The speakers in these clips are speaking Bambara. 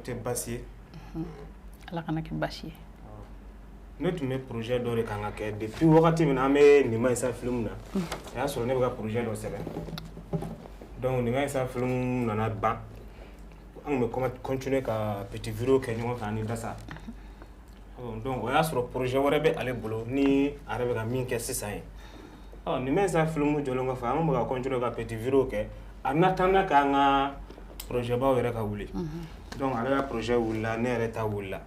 tɛ baasi ye. Ala kana kɛ baasi ye. Ne tun bɛ projet dɔ de kan ka kɛ depuis wagati min na an bɛ Nin ma ɲi sa film na, o y'a sɔrɔ ne bɛ ka projet dɔ sɛbɛn. Donc Nin ma ɲi sa film nana ban, an tun bɛ continuer ka petit vidéo kɛ ɲɔgɔn fɛ ani Dasa. Donc o y'a sɔrɔ projet wɛrɛ bɛ ale bolo ni a yɛrɛ bɛ ka min kɛ sisan ye. Ɔ, Nin ma ɲi sa film jɔlen kɔfɛ, an bɛ ka continuer ka petit vidéo kɛ en attendant k'an ka projet baw yɛrɛ ka wuli. Donc ale ka projet wulila, ne yɛrɛ ta wulila.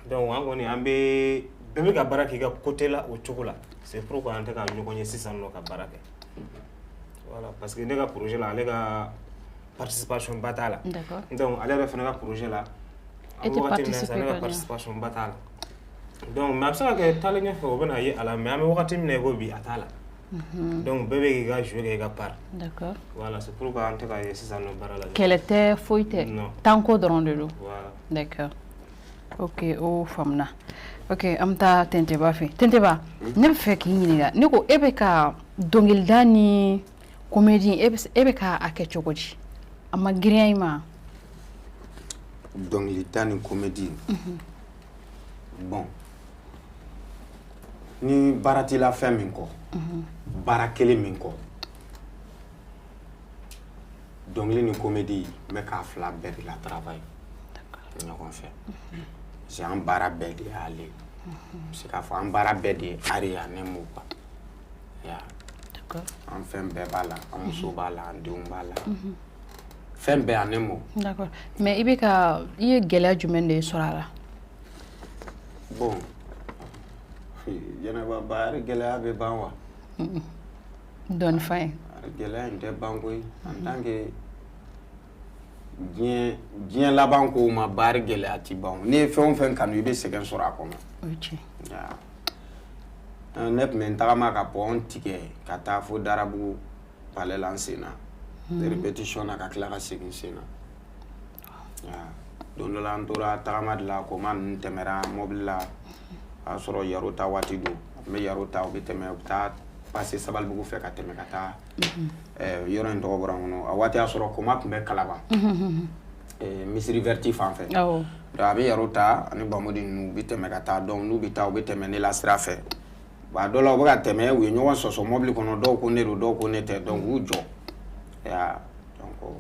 Donc an kɔni, an bɛ bɛɛ bɛ ka baara k'i ka côté la o cogo la. C'est pourquoi an tɛ ka ɲɔgɔn ye sisan nɔ ka baara kɛ. Voilà, parce que ne ka projet la, ale ka participation ba t'a la. Donc ale yɛrɛ fana ka projet la, e tɛ wagati min na sisan, ne ka participation ba t'a la. Donc mais a bɛ se ka kɛ taalen ɲɛfɛ, o bɛna ye a la, mais an bɛ wagati min na i ko bi, a t'a la. Donc bɛɛ bɛ k'i ka jouer kɛ i ka part. Voilà, c'est pourquoi an tɛ ka ye sisan nɔ baara la. Kɛlɛ tɛ, foyi tɛ. Non. Temps ko dɔrɔn de don. Voilà. D'accord. Ok, o faamuna. Ok, an bɛ taa Tɛntɛba fɛ. Tɛntɛba, ne bɛ fɛ k'i ɲininka. Ne ko e bɛ ka dɔnkilida ni comédie, e bɛ ka a kɛ cogo di? A ma girinya i ma? Dɔnkilida ni comédie, bon, ni baara t'i la fɛn min kɔ, baara kelen min kɔ, dɔnkili ni comédie, n bɛ k'a fila bɛɛ de la travail ɲɔgɔn fɛ, parce que an baara bɛɛ de y'ale ye. N bɛ se k'a fɔ an baara bɛɛ de ye art ye en un mot quoi, ya. An fɛn bɛɛ b'a la, an muso b'a la, an denw b'a la, fɛn bɛɛ en un mot. D'accord. Mais i bɛ ka i ye gɛlɛya jumɛn de sɔrɔ a la? Bon, Jɛnɛba, baari gɛlɛya bɛ ban wa? Dɔɔni fa ye. Gɛlɛya in tɛ ban koyi. En tant que diɲɛ laban kow ma, baari gɛlɛya ti ban. N'i ye fɛn o fɛn kanu, i bɛ sɛgɛn sɔrɔ a kɔnɔ. O ye tiɲɛ. Ya. Ne tun bɛ n tagama ka pont tigɛ ka taa fo Darabugu palais la n sen na répétition na, ka tila ka segin sen na. Ya. Don dɔ la, an tora tagama de la, koma ninnu tɛmɛra mobili la, o y'a sɔrɔ yaro ta waati don. N bɛ yaro ta, u bɛ tɛmɛ, u bɛ taa passer Sabalibugu fɛ ka tɛmɛ ka taa yɔrɔ in tɔgɔ bɔra n kɔnɔ. A waati y'a sɔrɔ koma tun bɛ Kalaban, Misiri Verte fan fɛ. Donc a bɛ yaro ta ani Bamodi ninnu, u bɛ tɛmɛ ka taa. Donc n'u bɛ taa, u bɛ tɛmɛ ne la sira fɛ. Bon, a dɔ la, u bɛ ka tɛmɛ, u ye ɲɔgɔn sɔsɔ mobili kɔnɔ, dɔw ko ne don, dɔw ko ne tɛ. Donc u y'u jɔ ya. Donc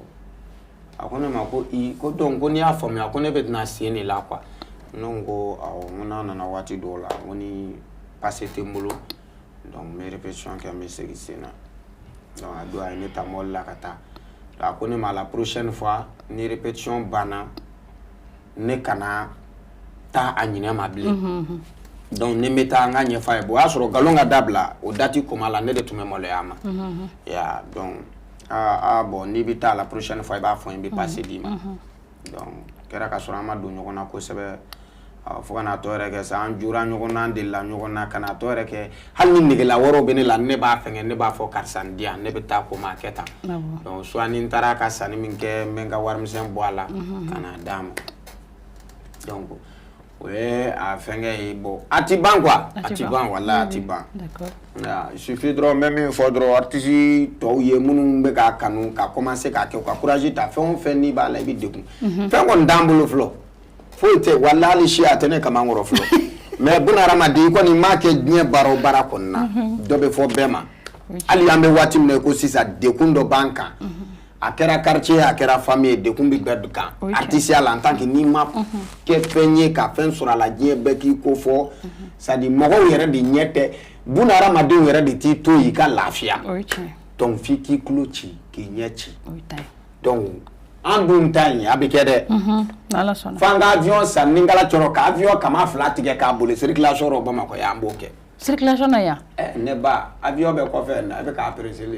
a ko ne ma ko i ko donc ko n'i y'a faamuya ko ne bɛ tɛna sen de la quoi. Ne ko awɔ, n ko n'a nana waati dɔw la, n ko ni passe tɛ n bolo, donc n bɛ répétition kɛ, n bɛ segin sen na. Donc a don, a ye ne ta mobili la ka taa. A ko ne ma la prochaine fois ni répétition banna, ne kana taa a ɲinɛ ma bilen. Donc ni n bɛ taa, n ka ɲɛfɔ a ye. Bon, o y'a sɔrɔ nkalon ka dabila o date koma la, ne de tun bɛ maloya a ma ya. Donc ah ah, bon, n'i bɛ taa la prochaine fois, i b'a fɔ n ye, n bɛ passe d'i ma. Donc kɛra ka sɔrɔ an ma don ɲɔgɔn na kosɛbɛ, fo ka n'a tɔ yɛrɛ kɛ sa, an jora ɲɔgɔn na, an delila ɲɔgɔn na, ka n'a tɔ yɛrɛ kɛ hali ni negela wɛrɛw bɛ ne la, ne b'a fɛngɛ, ne b'a fɔ karisa n di yan, ne bɛ taa koma a kɛ tan. Donc soit ni n taara ka sanni min kɛ, n bɛ n ka warimisɛn bɔ a la ka n'a d'a ma. Donc o ye a fɛngɛ ye. Bon, a ti ban quoi, a ti ban, walahi a ti ban. Il suffit dɔrɔn, n bɛ min fɔ dɔrɔn artiste tɔw ye minnu bɛ k'a kanu ka commencer k'a kɛ, u ka courage ta. Fɛn o fɛn n'i b'a la, i bɛ degun. Fɛn kɔni t'an bolo fɔlɔ, foyi tɛ, walahi hali si a tɛ ne kaman kɔrɔ fɔlɔ. Mais buna hadamaden, i kɔni m'a kɛ diɲɛ baara o baara kɔni na, dɔ bɛ fɔ bɛɛ ma. Hali an bɛ waati min na i ko sisan, degun dɔ b'an kan. A kɛra quartier ye, a kɛra famille ye, degun bɛ bɛɛ kan artiste la. En tant que n'i ma kɛ fɛn ye ka fɛn sɔrɔ a la, diɲɛ bɛɛ k'i ko fɔ, c'est à dire mɔgɔw yɛrɛ de ɲɛ tɛ, buna hadamadenw yɛrɛ de t'i to yen i ka lafiya. Donc f'i k'i tulo ci, k'i ɲɛ ci. Donc an dun ta in, a bɛ kɛ dɛ. F'an ka avion san ni kala cɔrɔ ka avion kama fila tigɛ k'a boli circulation rɔ Bamakɔ yan, an b'o kɛ. Circulation na yan? Ɛ, ne ba, avion bɛ kɔfɛ, a bɛ k'a presser,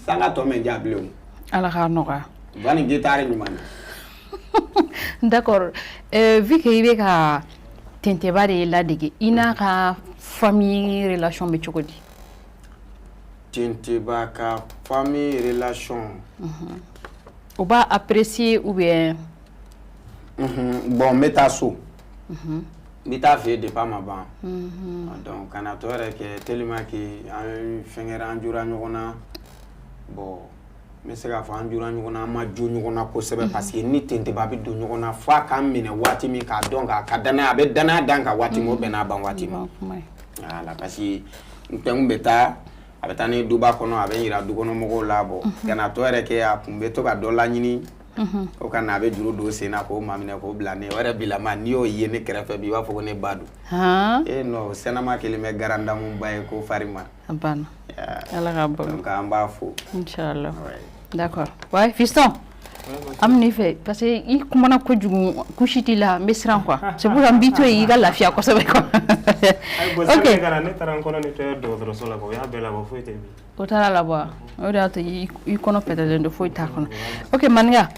sanga tɔ mɛ ja bilen o. Ala k'a nɔgɔya. Va ni guitare ɲuman na. D'accord. Vu que i bɛ ka Tɛntɛba de ladege, i n'a ka famille relation bɛ cogo di? Tɛntɛba ka famille relation? O b'a apprécier ou bien? Bon, n bɛ taa so, n bɛ taa fɛ yen depuis a ma ban. Donc ka na tɔ yɛrɛ kɛ tellement que an fɛnkɛra, an jora ɲɔgɔn na. Bon. N bɛ se k'a fɔ an jora ɲɔgɔn na, an ma jo ɲɔgɔn na kosɛbɛ, parce que ni Tenteba bɛ don ɲɔgɔn na, f'a k'an minɛ waati min k'a dɔn k'a ka danaya, a bɛ danaya dan kan waati min, o bɛn n'a ban waati ma. Voilà, parce que n tun bɛ taa, a bɛ taa ni duba kɔnɔ, a bɛ n yira du kɔnɔ mɔgɔw la. Bɔ ka na tɔ yɛrɛ kɛ, a kun bɛ to ka dɔ laɲini o ka na, a bɛ juru don sen na k'o maminɛ k'o bila ne. O yɛrɛ bilama, n'i y'o ye ne kɛrɛfɛ bi, i b'a fɔ ko ne ba don. E non, sɛnɛma kelen bɛ garandamu ba ye ko farima. A banna, Ala k'a balo. Donc an b'a fo. Inchallah, d'accord. Ouais, fiston, an bɛ n'i fɛ parce que i kumana kojugu, kusi t'i la, n bɛ siran quoi. C'est pour ça n b'i to yen i ka lafiya kosɛbɛ quoi. Ok, ne taara n kɔnɔ ni tɛ dɔgɔtɔrɔso la, o y'a bɛɛ labɔ, foyi tɛ bi. O taara labɔ, o de y'a to i kɔnɔ pɛtɛlen don, foyi t'a kɔnɔ. Ok, Maninka,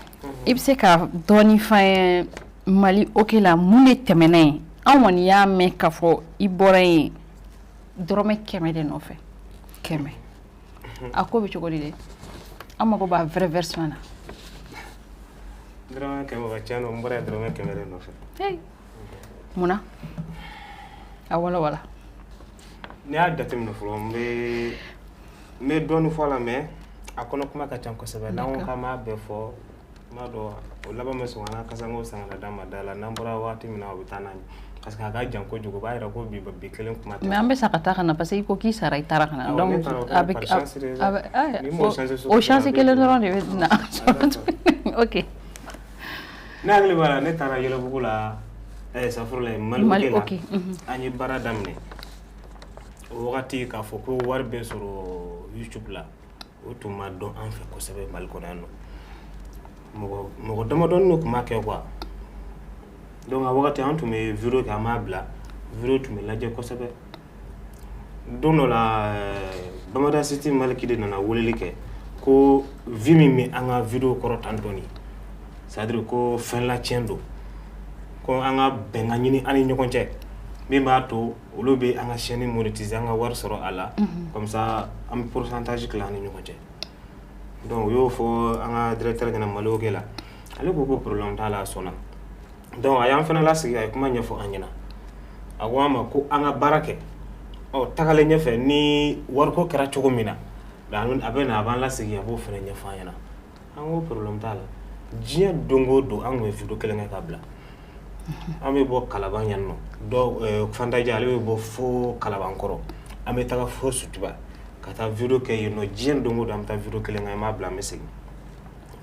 i bɛ se ka dɔɔni f'an ye Mali OK la, mun de tɛmɛna yen? An kɔni y'a mɛn k'a fɔ i bɔra yen dɔrɔmɛ 100 de nɔfɛ, 100. A ko bɛ cogo di dɛ? An mago b'a vraie version na. Dɔrɔmɛ 100 ka ca, n bɔra yen dɔrɔmɛ 100 de nɔfɛ. Munna? A wala wala. N'i y'a jateminɛ fɔlɔ, n bɛ dɔɔnin fɔ a la, mais a kɔnɔ kuma ka ca kosɛbɛ. N'an ko k'an b'a bɛɛ fɔ, n b'a dɔn o laban bɛ sɔn an ka kasanko san ka d'an ma da la. N'an bɔra waati min na, o bɛ taa n'a ye, parce que a ka jan kojugu, o b'a yira ko bi bi kelen kuma tɛ. Mais an bɛ sa ka taa ka na, parce que i ko k'i sara, i taara ka na. Donc a bɛ a bɛ o chance kelen dɔrɔn de bɛ na. Ok. Ne hakili b'a la, ne taara Yɛlɛbugu la, safurulayi, Mali OK la, an ye baara daminɛ. O wagati, k'a fɔ ko wari bɛ sɔrɔ YouTube la, o tun ma dɔn an fɛ kosɛbɛ Mali kɔnɔ yan nɔ. Mɔgɔ mɔgɔ damadɔni de tun b'a kɛ quoi. Donc a wagati, an tun bɛ vidéo kɛ, an b'a bila, vidéo tun bɛ lajɛ kosɛbɛ. Don dɔ la, Bamada City Maliki de nana weleli kɛ ko vues min bɛ an ka vidéo kɔrɔ tan dɔɔni, c'est à dire ko fɛn lacɛn don, ko an ka bɛnkan ɲini an ni ɲɔgɔn cɛ min b'a to olu bɛ an ka chaîne monétiser, an ka wari sɔrɔ a la, comme ça an bɛ pourcentage tila an ni ɲɔgɔn cɛ. Donc u y'o fɔ an ka directeur ɲɛna Mali OK la. Ale ko ko problème t'a la, a sɔnna. Donc a y'an fana lasigi, a ye kuma ɲɛfɔ an ɲɛna. A ko an ma ko an ka baara kɛ, ɔ tagalen ɲɛfɛ, ni wariko kɛra cogo min na, a bɛ na, a b'an lasigi, a b'o fana ɲɛfɔ an ɲɛna. An ko problème t'a la. Diɲɛ don o don, an tun bɛ vidéo kelen kɛ ka bila. An bɛ bɔ Kalaban yan nɔ, dɔw Fantaja, ale bɛ bɔ fo Kalabankɔrɔ, an bɛ taga fo Sotuba ka taa vidéo kɛ yen nɔ. Diɲɛ don o don, an bɛ taa vidéo kelen kɛ, an b'a bila, an bɛ segin.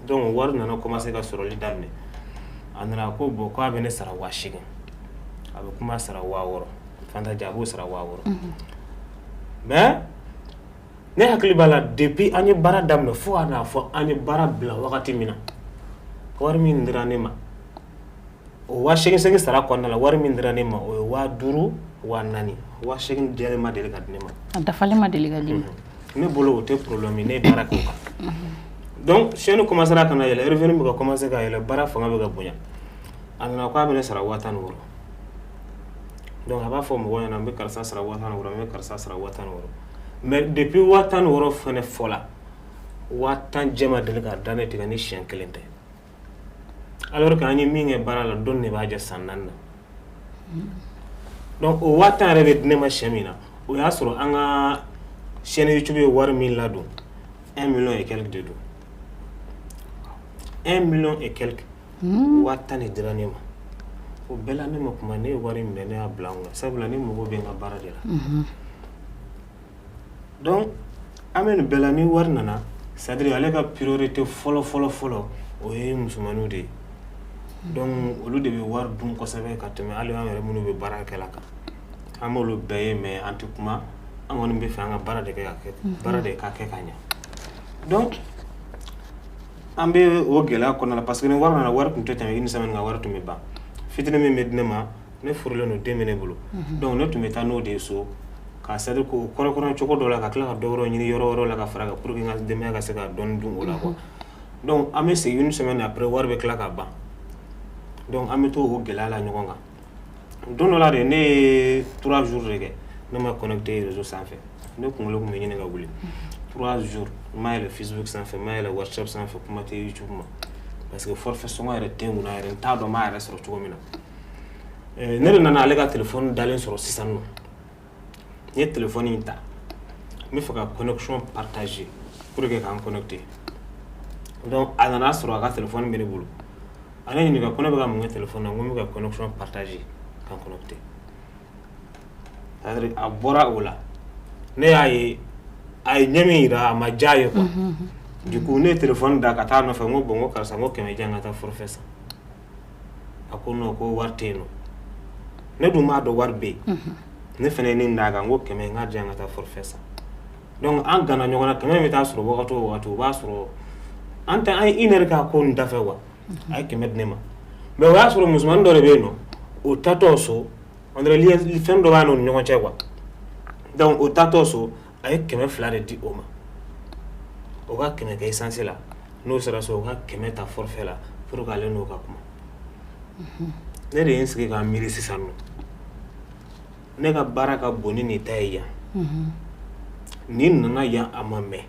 Donc wari nana commencer ka sɔrɔli daminɛ. A nana ko bon, k'a bɛ ne sara 8000, a bɛ kuma sara 6000, Fantaja a b'o sara 6000. Mais ne hakili b'a la, depuis an ye baara daminɛ fo ka n'a fɔ an ye baara bila wagati min na, wari min dira ne ma, o 8000 segin sara kɔnɔna la, wari min dira ne ma, o ye 5000, 4000. 8000 jɛlen ma deli ka di ne ma. A dafalen ma deli ka di ma. Ne bolo, o tɛ problème ye, ne ye baara kɛ o kan. Donc chaîne commencera ka na yɛlɛ, revenu bɛ ka commencer ka yɛlɛ, baara fanga bɛ ka bonya. A nana k'a bɛ ne sara 16,000. Donc a b'a fɔ mɔgɔw ɲɛna, n bɛ karisa sara 16,000, n bɛ karisa sara 16,000. Mais depuis 16,000 fɛnɛ fɔla, 10,000 jɛ ma deli ka da ne tigɛ ni siɲɛ kelen tɛ, alors que an ye min kɛ baara la, dɔnni de b'a jɛ san 4 na. Donc o 10,000 yɛrɛ bɛ di ne ma siɲɛ min na, o y'a sɔrɔ an ka chaîne YouTube ye wari min ladon, 1 million et quelque de don, 1 million et quelque. 10,000 de dira ne ma. O bɛɛ la, ne ma kuma, ne ye wari minɛ, ne y'a bila n kunna, sabula ne mago bɛ n ka baara de la. Donc an bɛ nin bɛɛ la, ni wari nana, c'est à dire ale ka priorité fɔlɔ fɔlɔ fɔlɔ, o ye musomaninw de ye. Donc olu de bɛ wari dun kosɛbɛ ka tɛmɛ hali an yɛrɛ minnu bɛ baara kɛ la kan. An b'olu bɛɛ ye, mais an tɛ kuma. An kɔni bɛ fɛ an ka baara de kɛ ka kɛ, baara de ka kɛ ka ɲɛ. Donc an bɛ o gɛlɛya kɔnɔna la, parce que ni wari nana, wari tun tɛ tɛmɛ une semaine kan, wari tun bɛ ban. Fitinin min bɛ di ne ma, ne furulen don, den bɛ ne bolo. Donc ne tun bɛ taa n'o de ye so, ka c'est à dire k'o kɔrɔ cogo dɔ la, ka tila ka dɔ wɛrɛw ɲini yɔrɔ wɛrɛw la ka fara kan, pour que n ka denbaya ka se ka dɔɔni dun o la quoi. Donc an bɛ segin une semaine après, wari bɛ tila ka ban. Donc an bɛ to o gɛlɛya la ɲɔgɔn kan. Don dɔ la de, ne ye 3 jours de kɛ, ne ma connecté réseau sanfɛ. Ne kunkolo tun bɛ ɲini ka wuli. 3 jours, n ma yɛlɛ Facebook sanfɛ, n ma yɛlɛ WhatsApp sanfɛ, kuma tɛ YouTube ma, parce que forfait sɔngɔ yɛrɛ tɛ n kunna yɛrɛ, n t'a dɔn n b'a yɛrɛ sɔrɔ cogo min na. Ne de nana ale ka téléphone dalen sɔrɔ sisan nɔ. N ye téléphone in ta, n bɛ fɛ ka connexion partager pour que k'an connecter. Donc a nana sɔrɔ a ka téléphone bɛ ne bolo. A ne ɲininka ko ne bɛ ka mun kɛ téléphone na, n ko n bɛ ka connexion partager ka n connecter. C'est à dire a bɔra o la, ne y'a ye a ye ɲɛ min yira, a ma diya ye quoi. Du coup ne ye téléphone da ka taa nɔfɛ, n ko bon, n ko karisa, n ko 100 di yan, n ka taa forfait san. A ko non, ko wari tɛ yen nɔ. Ne dun b'a dɔn wari bɛ yen. Ne fana ye ne d'a kan, n ko 100, n k'a di yan, n ka taa forfait san. Donc an ganna ɲɔgɔn na, 100 bɛ taa sɔrɔ wagati o wagati, o b'a sɔrɔ an tɛ an ye une heure k'a ko nin dafɛ quoi. A ye 100 di ne ma, mais o y'a sɔrɔ musomanin dɔ de bɛ yen nɔ, o taatɔ so, on dirait fɛn dɔ b'a n'o ni ɲɔgɔn cɛ quoi. Donc o taatɔ so, a ye 200 de di o ma, o ka 100 kɛ essence la. N'o sera so, o ka 100 ta forfait la pour que ale n'o ka kuma. Ne de ye n sigi k'a miiri sisan nɔ, ne ka baara ka bon ni nin ta ye yan. Nin nana yan, a ma mɛn,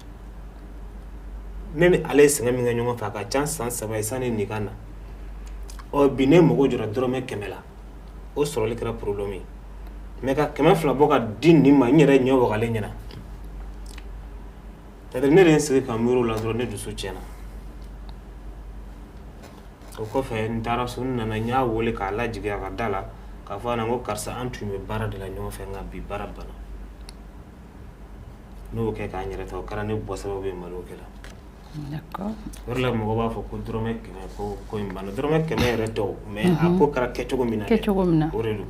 ne ni ale ye sɛgɛn min kɛ ɲɔgɔn fɛ, a ka ca san 3 ye sanni nin ka na. Ɔ bi ne mago jɔra dɔrɔmɛ 100 la, o sɔrɔli kɛra problème ye, mais ka 200 bɔ ka di nin ma, n yɛrɛ ɲɛ wagalen ɲɛna. C'est à dire ne de ye n sigi ka miiri o la dɔrɔn, ne dusu tiɲɛna. O kɔfɛ n taara so, n nana, n y'a wele k'a lajigin a ka da la, k'a fɔ a ɲɛna ko karisa, an tun bɛ baara de la ɲɔgɔn fɛ, nka bi baara banna. N'o kɛ k'an yɛrɛ ta, o kɛra ne bɔ sababu ye Mali la. O de la mɔgɔ b'a fɔ ko dɔrɔmɛ 100, ko ko in banna. Dɔrɔmɛ 100 yɛrɛ tɛ o, mais a ko kɛra kɛcogo min na dɛ, kɛcogo min na, o de don.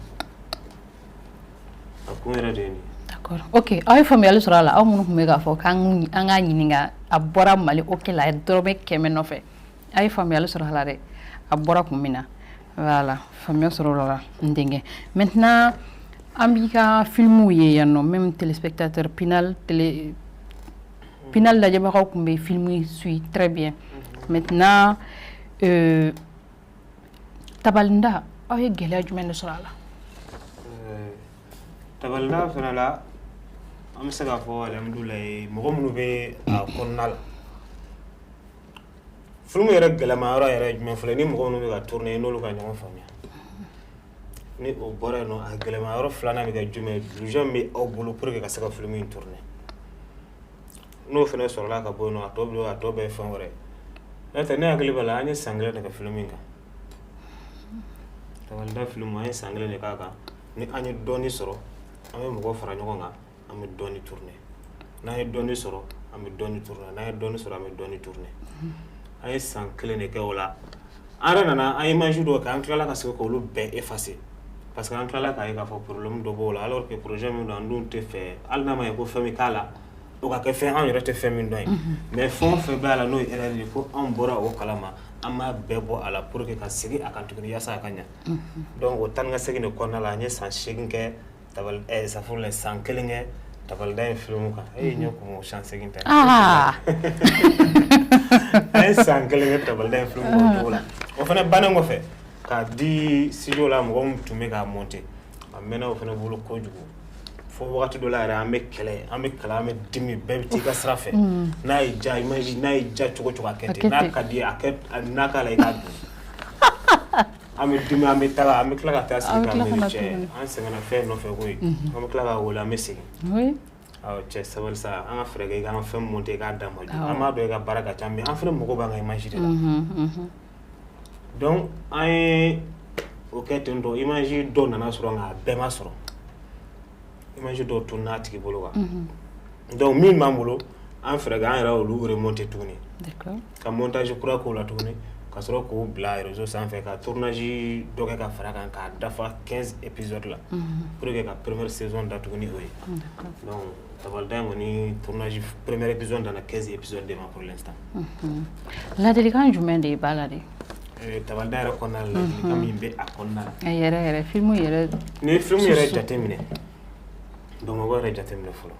A kun yɛrɛ de ye nin ye. D'accord. Ok, aw ye faamuyali sɔrɔ a la. Aw minnu tun bɛ k'a fɔ k'an an k'a ɲininka, a bɔra Mali OK la, a ye dɔrɔmɛ 100 nɔfɛ. Aw ye faamuyali sɔrɔ a la dɛ, a bɔra kun min na. Voilà, faamuya sɔrɔ o la n denkɛ. Maintenant an b'i ka filmuw ye yan nɔ, même téléspectateur Pinal télé, Pinal lajɛbagaw tun bɛ film suit très bien. Maintenant Tabalinda, aw ye gɛlɛya jumɛn de sɔrɔ a la? Tabalinda fana la, an bɛ se k'a fɔ alihamudulilayi, mɔgɔ minnu bɛ a kɔnɔna la, film yɛrɛ gɛlɛma yɔrɔ yɛrɛ ye jumɛn fɔlɔ? Ni mɔgɔ minnu bɛ ka tourner, n'olu ka ɲɔgɔn faamuya. Ni o bɔra yen nɔ, a gɛlɛma yɔrɔ filanan bɛ kɛ jumɛn ye? Budget min bɛ aw bolo pour que ka se ka film in tourner, n'o fana sɔrɔla ka bɔ yen nɔ, a tɔ bɛɛ ye fɛn wɛrɛ ye. N'o tɛ, ne hakili b'a la, an ye san kelen de kɛ film in kan. Tabalida film, an ye san kelen de k'a kan. Ni an ye dɔɔni sɔrɔ, an bɛ mɔgɔw fara ɲɔgɔn kan, an bɛ dɔɔni tourner. N'an ye dɔɔni sɔrɔ, an bɛ dɔɔni tourner. N'an ye dɔɔni sɔrɔ, an bɛ dɔɔni tourner. An ye san kelen de kɛ o la. An yɛrɛ nana, an ye image dɔw kɛ, an tilala ka segin k'olu bɛɛ effacer, parce que an tilala k'a ye k'a fɔ problème dɔ b'o la, alors que projet min don, an dun tɛ fɛ hali n'a ma ye ko fɛn min k'a la, o ka kɛ fɛn anw yɛrɛ tɛ fɛn min dɔn ye. Mais fɛn o fɛn b'a la n'o ye erreur ye, ko anw bɔra o kalama, an b'a bɛɛ bɔ a la pour que ka segin a kan tuguni yaasa a ka ɲa. Donc o taa ni ka segin de kɔnɔna la, an ye san 8 kɛ tabali safurulayi, san kelen kɛ Tabalida in film kan. E ye ɲɛ kumu, san 8 tɛ. An ye san kelen kɛ Tabalida in film kan o cogo la. O fana bannen kɔfɛ k'a di studio la, mɔgɔ min tun bɛ k'a monter, a mɛnna o fana bolo kojugu, fo wagati dɔ la yɛrɛ, an bɛ kɛlɛ, an bɛ kɛlɛ, an bɛ dimi, bɛɛ bɛ t'i ka sira fɛ. N'a y'i diya image, n'a y'i diya cogo cogo, a kɛ ten. N'a ka di ye, a kɛ, n'a k'a la, i k'a dun. An bɛ dimi, an bɛ taga, an bɛ tila ka taa sigi k'a miiri, cɛ, an sɛgɛnna fɛn nɔfɛ koyi. An bɛ tila k'a wele, an bɛ segin: awɔ cɛ, sabali sa, an ka fɛɛrɛ kɛ i ka fɛn monter, i k'a d'a ma. An b'a dɔn i ka baara ka ca, mais an fana mago b'an ka image de la. Donc an ye o kɛ ten tɔ. Image dɔw nana sɔrɔ, nka a bɛɛ ma sɔrɔ. Image dɔw tununa a tigi bolo kan. Donc min b'an bolo, an fɛɛrɛ kɛ an yɛrɛ olu remonter tuguni, ka montage kura k'o la tuguni, ka sɔrɔ k'o bila réseau sanfɛ, ka tournage dɔ kɛ ka fara kan, k'a dafa 15 épisodes la, pour que ka première saison datugu ni o ye. Donc Tabalida in kɔni, tournage première épisode nana 15 épisodes de ma pour l'instant. Ladilikan jumɛn de b'a la de? Tabalida yɛrɛ kɔnɔna la, ladilikan min bɛ a kɔnɔna la, a yɛrɛ yɛrɛ, film yɛrɛ. N'i ye film yɛrɛ jateminɛ, Bamakɔ yɛrɛ jateminɛ fɔlɔ,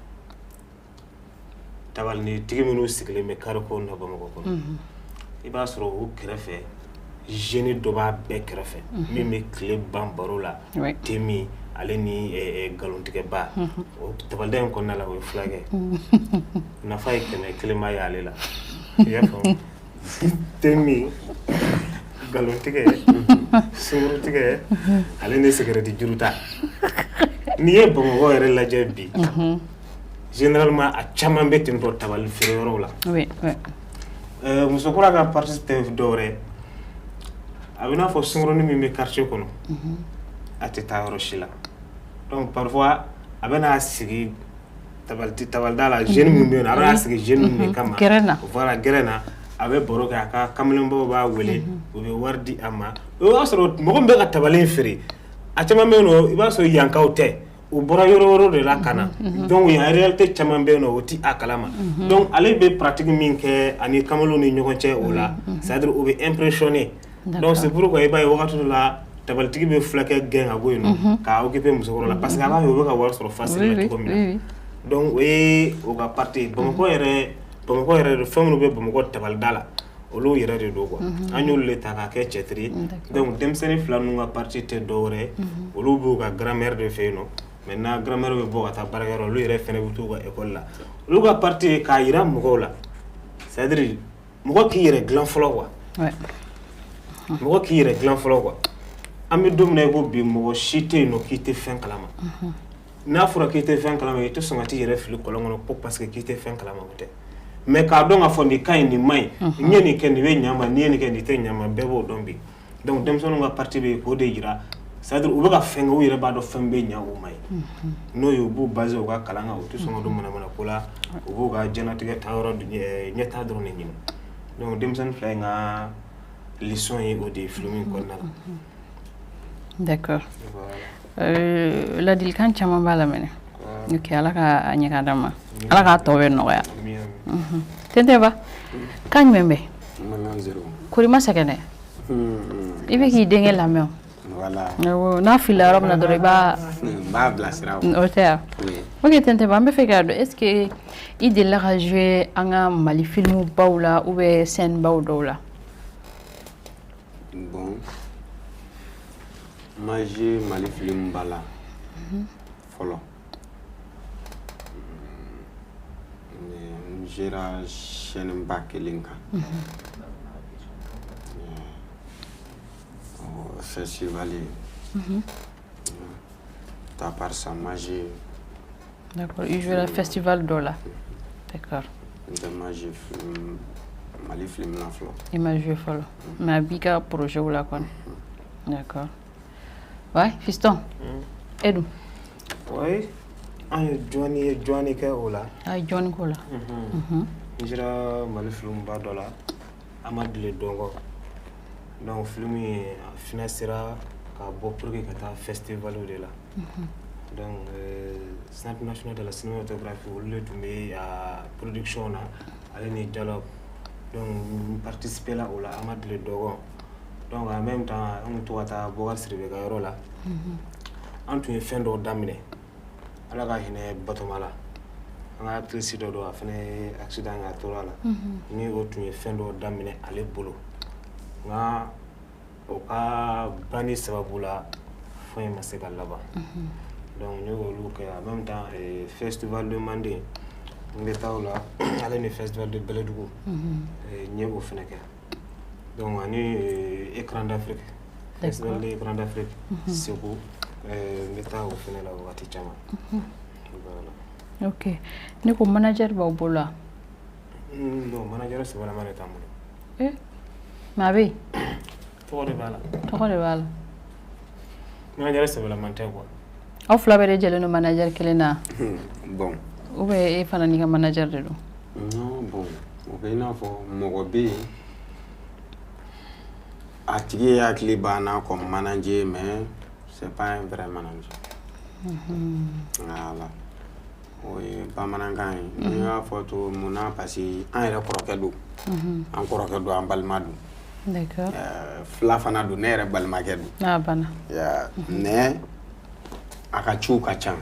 tabalinitigi minnu sigilen bɛ carré ko na Bamakɔ kɔnɔ, i b'a sɔrɔ o kɛrɛfɛ, jeune dɔ b'a bɛɛ kɛrɛfɛ min bɛ tile ban baro la, te min, ale ni nkalontigɛba. O tabalida in kɔnɔna la, o ye fulakɛ nafa ye 100 ma ye ale la. I y'a faamu, te min, nkalontigɛ, sunkurutigɛ, ale ni sigɛrɛti juru ta. N'i ye Bamakɔ yɛrɛ lajɛ bi, généralement a caman bɛ ten tɔ tabali feere yɔrɔw la. Musokura ka partie tɛ dɔwɛrɛ, a bɛ n'a fɔ sunkurunin min bɛ quartier kɔnɔ, a tɛ taa yɔrɔ si la. Donc parfois a bɛ n'a sigi tabalida la, jeune min bɛ yen nɔ, a bɛ n'a sigi jeune ninnu de kama. Gɛrɛn na. Voilà, gɛrɛn na, a bɛ baro kɛ, a ka kamalenbaw b'a wele, u bɛ wari di a ma. O b'a sɔrɔ mɔgɔ min bɛ ka tabali in feere, a caman bɛ yen nɔ, i b'a sɔrɔ yankaw tɛ, u bɔra yɔrɔ wɛrɛw de la ka na. Donc yan réalité caman bɛ yen nɔ, o ti a kalama. Donc ale bɛ pratique min kɛ ani kamalenw ni ɲɔgɔn cɛ, o la, c'est à dire o bɛ impressionner. Donc c'est pourquoi i b'a ye wagati dɔ la, tabalitigi bɛ fulakɛ gɛn ka bɔ yen nɔ k'a occuper musokɔrɔ la, parce que a b'a ye u bɛ ka wari sɔrɔ facilement cogo min na. Donc o ye o ka partie ye. Bamakɔ yɛrɛ fɛn minnu bɛ Bamakɔ tabalida la, olu yɛrɛ de don quoi. An y'olu de ta k'a kɛ cɛtiri ye. Donc denmisɛnnin fila ninnu ka partie tɛ dɔwɛrɛ ye, olu b'u ka grand-mère de fɛ yen nɔ. Maintenant grand-mère bɛ bɔ ka taa baarakɛyɔrɔ, olu yɛrɛ fɛnɛ bɛ t'u ka école la. Olu ka partie ye k'a yira mɔgɔw la, c'est à dire mɔgɔ k'i yɛrɛ dilan fɔlɔ quoi. Mɔgɔ k'i yɛrɛ dilan fɔlɔ quoi. An bɛ don min na i ko bi, mɔgɔ si tɛ yen nɔ k'i tɛ fɛn kalama. N'a fɔra k'i tɛ fɛn kalama, i tɛ sɔn ka t'i yɛrɛ fili kɔlɔn kɔnɔ ko parce que k'i tɛ fɛn kalama, o tɛ. Mais k'a dɔn k'a fɔ nin ka ɲi, nin man ɲi, n ye nin kɛ, nin bɛ ɲa ma, n'i ye nin kɛ, nin tɛ ɲa ma, bɛɛ b'o dɔn bi. Donc denmisɛnninw ka partie bɛ yen k'o de yira, c'est à dire u bɛ ka fɛn kɛ, u yɛrɛ b'a dɔn fɛn bɛ ɲa u ma ye. N'o ye, u b'u baser u ka kalan kan, u tɛ sɔn ka don manamana ko la, u b'u ka diɲɛlatigɛ taayɔrɔ ɲɛtaa dɔrɔn de ɲini. Donc denmisɛnnin fila in ka leçon ye o de ye film in kɔnɔna la. D'accord. Ladilikan caman b'a la mɛnɛ. Ok, Ala ka a ɲɛ k'a d'an ma. Ala k'a tɔ bɛɛ nɔgɔya. Tɛntɛba, kan jumɛn bɛ? Mankan zéro. Kori ma sɛgɛn dɛ. I bɛ k'i denkɛ lamɛn o. Voilà. Awɔ, n'a filila yɔrɔ min na dɔrɔn i b'a N b'a bilasira o. O tɛ wa? Oui. Ok Tɛntɛba, an bɛ fɛ k'a dɔn, est ce que i delila ka jouer an ka Mali film baw la ou bien scène baw dɔw la? Bon, n ma joué Mali film ba la fɔlɔ. Mais n jouera chaîne ba kelen kan. O festival ye. À part ça, n ma joué. D'accord, i jouera festival dɔ la. D'accord. N tɛ ma joué film Mali film na fɔlɔ. I ma joué fɔlɔ. Mais a b'i ka projet la kɔni. D'accord. Ouais, fiston. E dun? Oui, an ye jɔnni ye jɔnni kɛ o la. A ye jɔnni k'o la. N sera Mali film ba dɔ la, an ma deli dɔn kɔ. Donc film in a financera ka bɔ pour que ka taa festival de la. Donc Centre national de la cinématographie, olu de tun bɛ a production na, ale ni dialogue. Donc n participé la o la, an ma deli dɔgɔ. Donc en même temps, an tun to ka taa Bɔkari Sidibe ka yɔrɔ la. An tun ye fɛn dɔw daminɛ, Ala ka hinɛ Batoma la, an ka actrice dɔ don, a fana ye accident kɛ, a tora la. Ni o tun ye fɛn dɔw daminɛ ale bolo, nka o ka banni sababu la, fɛn in ma se ka laban. Donc n y'olu kɛ. En même temps, festival de Manden, n bɛ taa o la, ale ni festival de Bɛlɛdugu, n ye o fana kɛ. Donc ani Écran d'Afrique, festival de Écran d'Afrique Segu, n bɛ taa o fana la wagati caman. Voilà. Ok. Ne ko manager b'aw bolo wa? Non, manager sɛbɛlama de t'an bolo. Eh, mais a bɛ yen. Tɔgɔ de b'a la. Tɔgɔ de b'a la. Manager sɛbɛlama tɛ quoi. Aw fila bɛɛ de jɛlen don manager kelen na? Bon. Ou bien e fana n'i ka manager de don? Non, bon, o bɛ i n'a fɔ mɔgɔ bɛ yen, a tigi hakili b'an na comme manager, mais c'est pas un vrai manager. Voilà. O ye bamanankan ye. N'i y'a fɔ cogo mun na, parce que an yɛrɛ kɔrɔkɛ don. An kɔrɔkɛ don, an balima don. Fila fana don, ne yɛrɛ balimakɛ don. A banna. Ya, mais a ka ciw ka ca.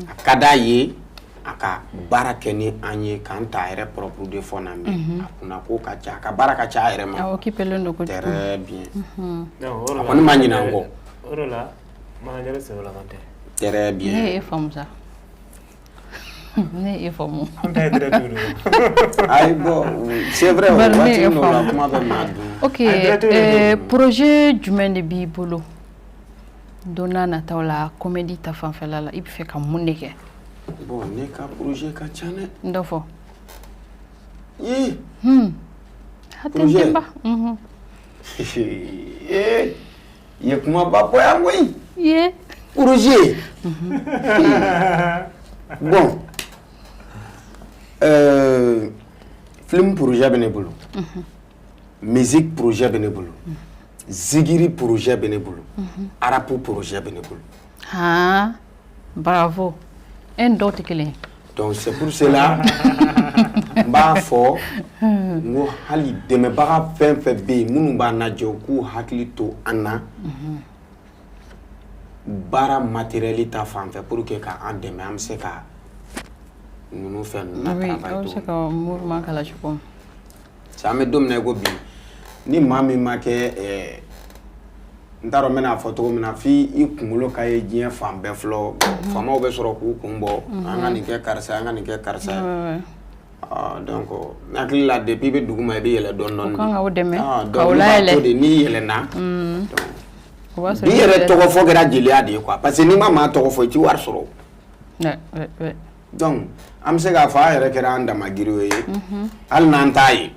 A ka d'a ye a ka baara kɛ ni an ye k'an ta a yɛrɛ propre de fond na, mais a kunna ko ka ca, a ka baara ka ca a yɛrɛ ma. A occupé len don kojugu. Très bien. Non, o de A la kɔni ma ɲinɛ an kɔ. O de la manager sɛbɛlama tɛ. Très bien. Ne ye e faamu sa. Ne ye e faamu. An ta ye direct de. Ayi, bon, c'est vrai, o Bari ne waati ye e dɔw la faamu. Kuma bɛ maa dun. Ok, A direct de don. Projet jumɛn de b'i bolo don n'a nataw la, comédie ta fanfɛla la? I bɛ fɛ ka mun de kɛ? Bon, ne ka projet ka ca dɛ. N dɔ fɔ. Ii. Projet. Tentenba. Eh, i ye kumaba bɔ yan koyi. Ye. Projet. Bon. Film projet bɛ ne bolo. Musique projet bɛ ne bolo. Zigiri projet bɛ ne bolo. Rap projet bɛ ne bolo. Han, bravo. E ni dɔw tɛ kelen ye. Donc c'est pour cela n b'a fɔ n ko hali dɛmɛbaga fɛn fɛn bɛ yen minnu b'an lajɛ, u k'u hakili to an na baara matériel ta fan fɛ pour que k'an dɛmɛ, an bɛ se ka ninnu fɛn ninnu na Oui, travail aw bɛ se cogo min. ka mouvement k'a la cogo min. Parce que an bɛ don min na i ko bi, ni maa min ma kɛ n t'a dɔn n bɛna fɔ cogo min na, f'i i kunkolo ka ye diɲɛ fan bɛɛ fɔlɔ, faamaw bɛ sɔrɔ k'u kun bɔ, an ka nin kɛ karisa ye, an ka nin kɛ karisa ye. Ah, donc n hakili la, depuis i bɛ dugu ma, i bɛ yɛlɛ dɔɔni dɔɔni. O kan k'aw dɛmɛ, Ah, donc k'aw olu b'a layɛlɛ. to de n'i yɛlɛnna. Donc O b'a sɔrɔ bi i yɛrɛ tɔgɔ fɔ kɛra jeliya de ye quoi, parce que n'i ma maa tɔgɔ fɔ, i ti wari sɔrɔ. Donc an bɛ se k'a fɔ an yɛrɛ kɛra an dama giriw ye, hali n'an t'a ye.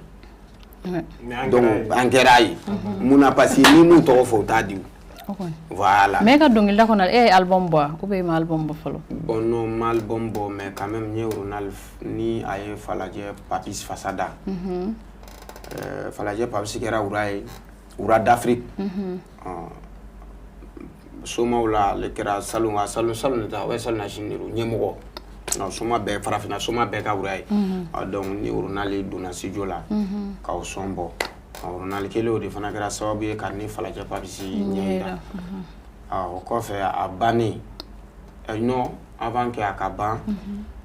Mais an Donc kɛra ye. an kɛra ye mun na? Parce que ni m'u tɔgɔ fɔ, u t'a di o. O kɔni. Voilà. Mais e ka dɔnkilida kɔnɔ, e ye album bɔ wa ou bien e ma album bɔ fɔlɔ? Bon, non, ma album bɔ, mais quand même n ye Ronald ni a ye Falajɛ Papis Fasada. Falajɛ Papis kɛra wura ye, wura d'Afrique. Somaw la, ale kɛra salon ka salon salon de ta, o ye salon na sini de don ɲɛmɔgɔ. Non, soma bɛɛ, farafinna soma bɛɛ ka wura ye. Ah, donc ni Ronald donna studio la ka o son bɔ. Ah, Ronald kelen o de fana kɛra sababu ye ka ni Falajɛ Papis ɲɛ yira. Ah, o kɔfɛ a bannen, non, avant que a ka ban,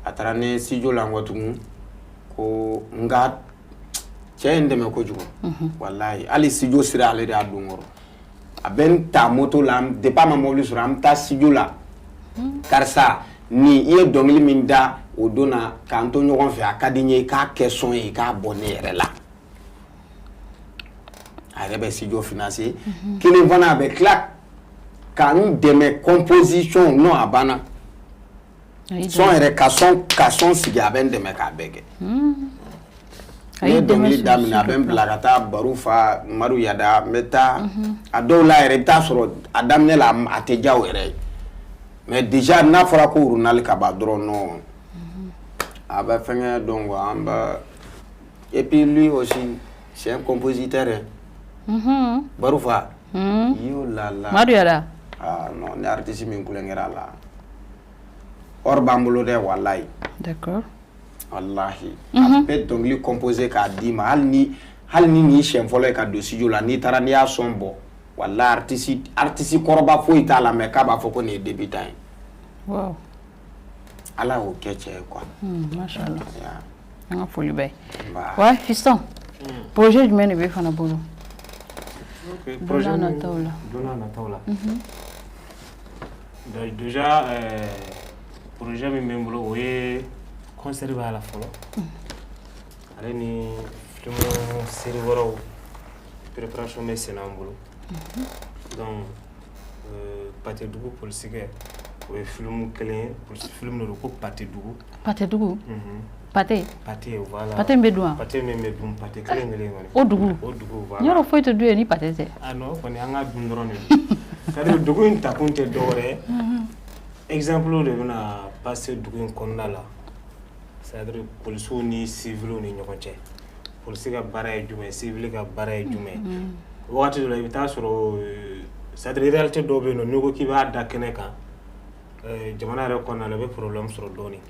a taara ne studio la nkɔ tugun ko n ka cɛ ye n dɛmɛ kojugu, walahi. Hali studio sira, ale de y'a don n kɔrɔ. A bɛ n ta moto la depuis a ma mobili sɔrɔ, an bɛ taa studio la. Karisa ni i ye dɔnkili min da o don na k'an to ɲɔgɔn fɛ, a ka di n ye i k'a kɛ son ye, i k'a bɔ ne yɛrɛ la. A yɛrɛ bɛ studio financer kelen fana, a bɛ tila ka n dɛmɛ composition. Non, a banna. Son yɛrɛ, ka son sigi, a bɛ n dɛmɛ k'a bɛɛ kɛ. Ne ye dɔnkili daminɛ, a bɛ n bila ka taa baro fa Madu Yada, n bɛ taa. A dɔw la yɛrɛ, i bɛ taa sɔrɔ a daminɛ la, a tɛ diya o yɛrɛ ye, mais déjà n'a fɔra ko Ronald ka ban dɔrɔn, non, a bɛ fɛngɛ. Donc an bɛ, et puis lui aussi c'est un compositeur hein. Barufa yo la la. Madu Yada. Ah non, ni artiste min kulonkɛra a la, or b'an bolo dɛ, walayi. Walahi, a bɛ dɔnkili composer k'a d'i ma, hali ni nin siɲɛ fɔlɔ ye ka don studio la, n'i taara n'i y'a son bɔ, walahi, artiste kɔrɔba foyi t'a la, mais k'a b'a fɔ ko nin ye débutant ye. Ala y'o kɛ cɛ ye quoi. Mashallah. An ka foli bɛ ye. Ouais, fiston, projet jumɛn de b'e fana bolo? Ok, projet Don n'a nataw la. Don n'a nataw la. Donc déjà projet min bɛ n bolo, o ye concert b'a la fɔlɔ. Ale ni film série wɛrɛw préparation bɛ sen na an bolo. Donc Patedugu polisikɛ, o ye film kelen ye, polisi film de don ko Patedugu. Patedugu? Pate? Pate, voilà. Pate min bɛ dun wa? Pate min bɛ dun, pate kelen kelen kɔni. O dugu? O dugu, voilà. Yɔrɔ foyi tɛ dun yen ni pate tɛ. Ah non, o kɔni an ka dun dɔrɔn de don. C'est à dire dugu in takun tɛ dɔwɛrɛ ye. Exemple de bɛna passer dugu in kɔnɔna la. C'est à dire polisiw ni civils ni ɲɔgɔn cɛ. Polisi ka baara ye jumɛn ye, civil ka baara ye jumɛn ye. Wagati dɔ la, i bɛ taa sɔrɔ c'est à dire réalité dɔw bɛ yen nɔ, n'i ko k'i b'a da kɛnɛ kan jamana yɛrɛ kɔnɔna la, i bɛ problème sɔrɔ dɔɔnin.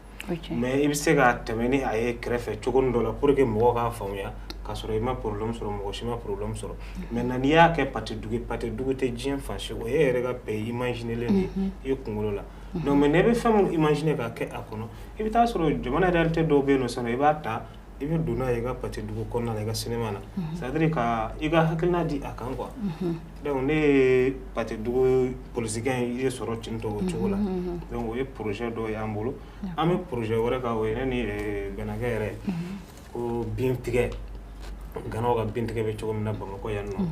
Mais i bɛ se ka tɛmɛ ni a ye kɛrɛfɛ cogo dɔ la pour que mɔgɔw k'a faamuya k'a sɔrɔ i ma problème sɔrɔ, mɔgɔ si ma problème sɔrɔ. Maintenant n'i y'a kɛ pate dugu ye, pate dugu tɛ diɲɛ fan si, o ye e yɛrɛ ka pays imaginer de ye i kunkolo la. Donc mais n'i bɛ fɛn min imaginer k'a kɛ a kɔnɔ, i bɛ taa sɔrɔ jamana réalité dɔw bɛ yen nɔ sisan nɔ, i b'a ta, i bɛ don n'a ye i ka pate dugu kɔnɔna la, i ka cinéma na, c'est à dire ka i ka hakilina di a kan quoi. Donc ne ye pate dugu polisikɛ in ye sɔrɔ ten tɔ o cogo la. Donc o ye projet dɔ y'an bolo. An bɛ projet wɛrɛ kan, o ye ne ni Bɛnakɛ yɛrɛ ko bin tigɛ, Ganaw ka bin tigɛ bɛ cogo min na Bamakɔ yan nɔ.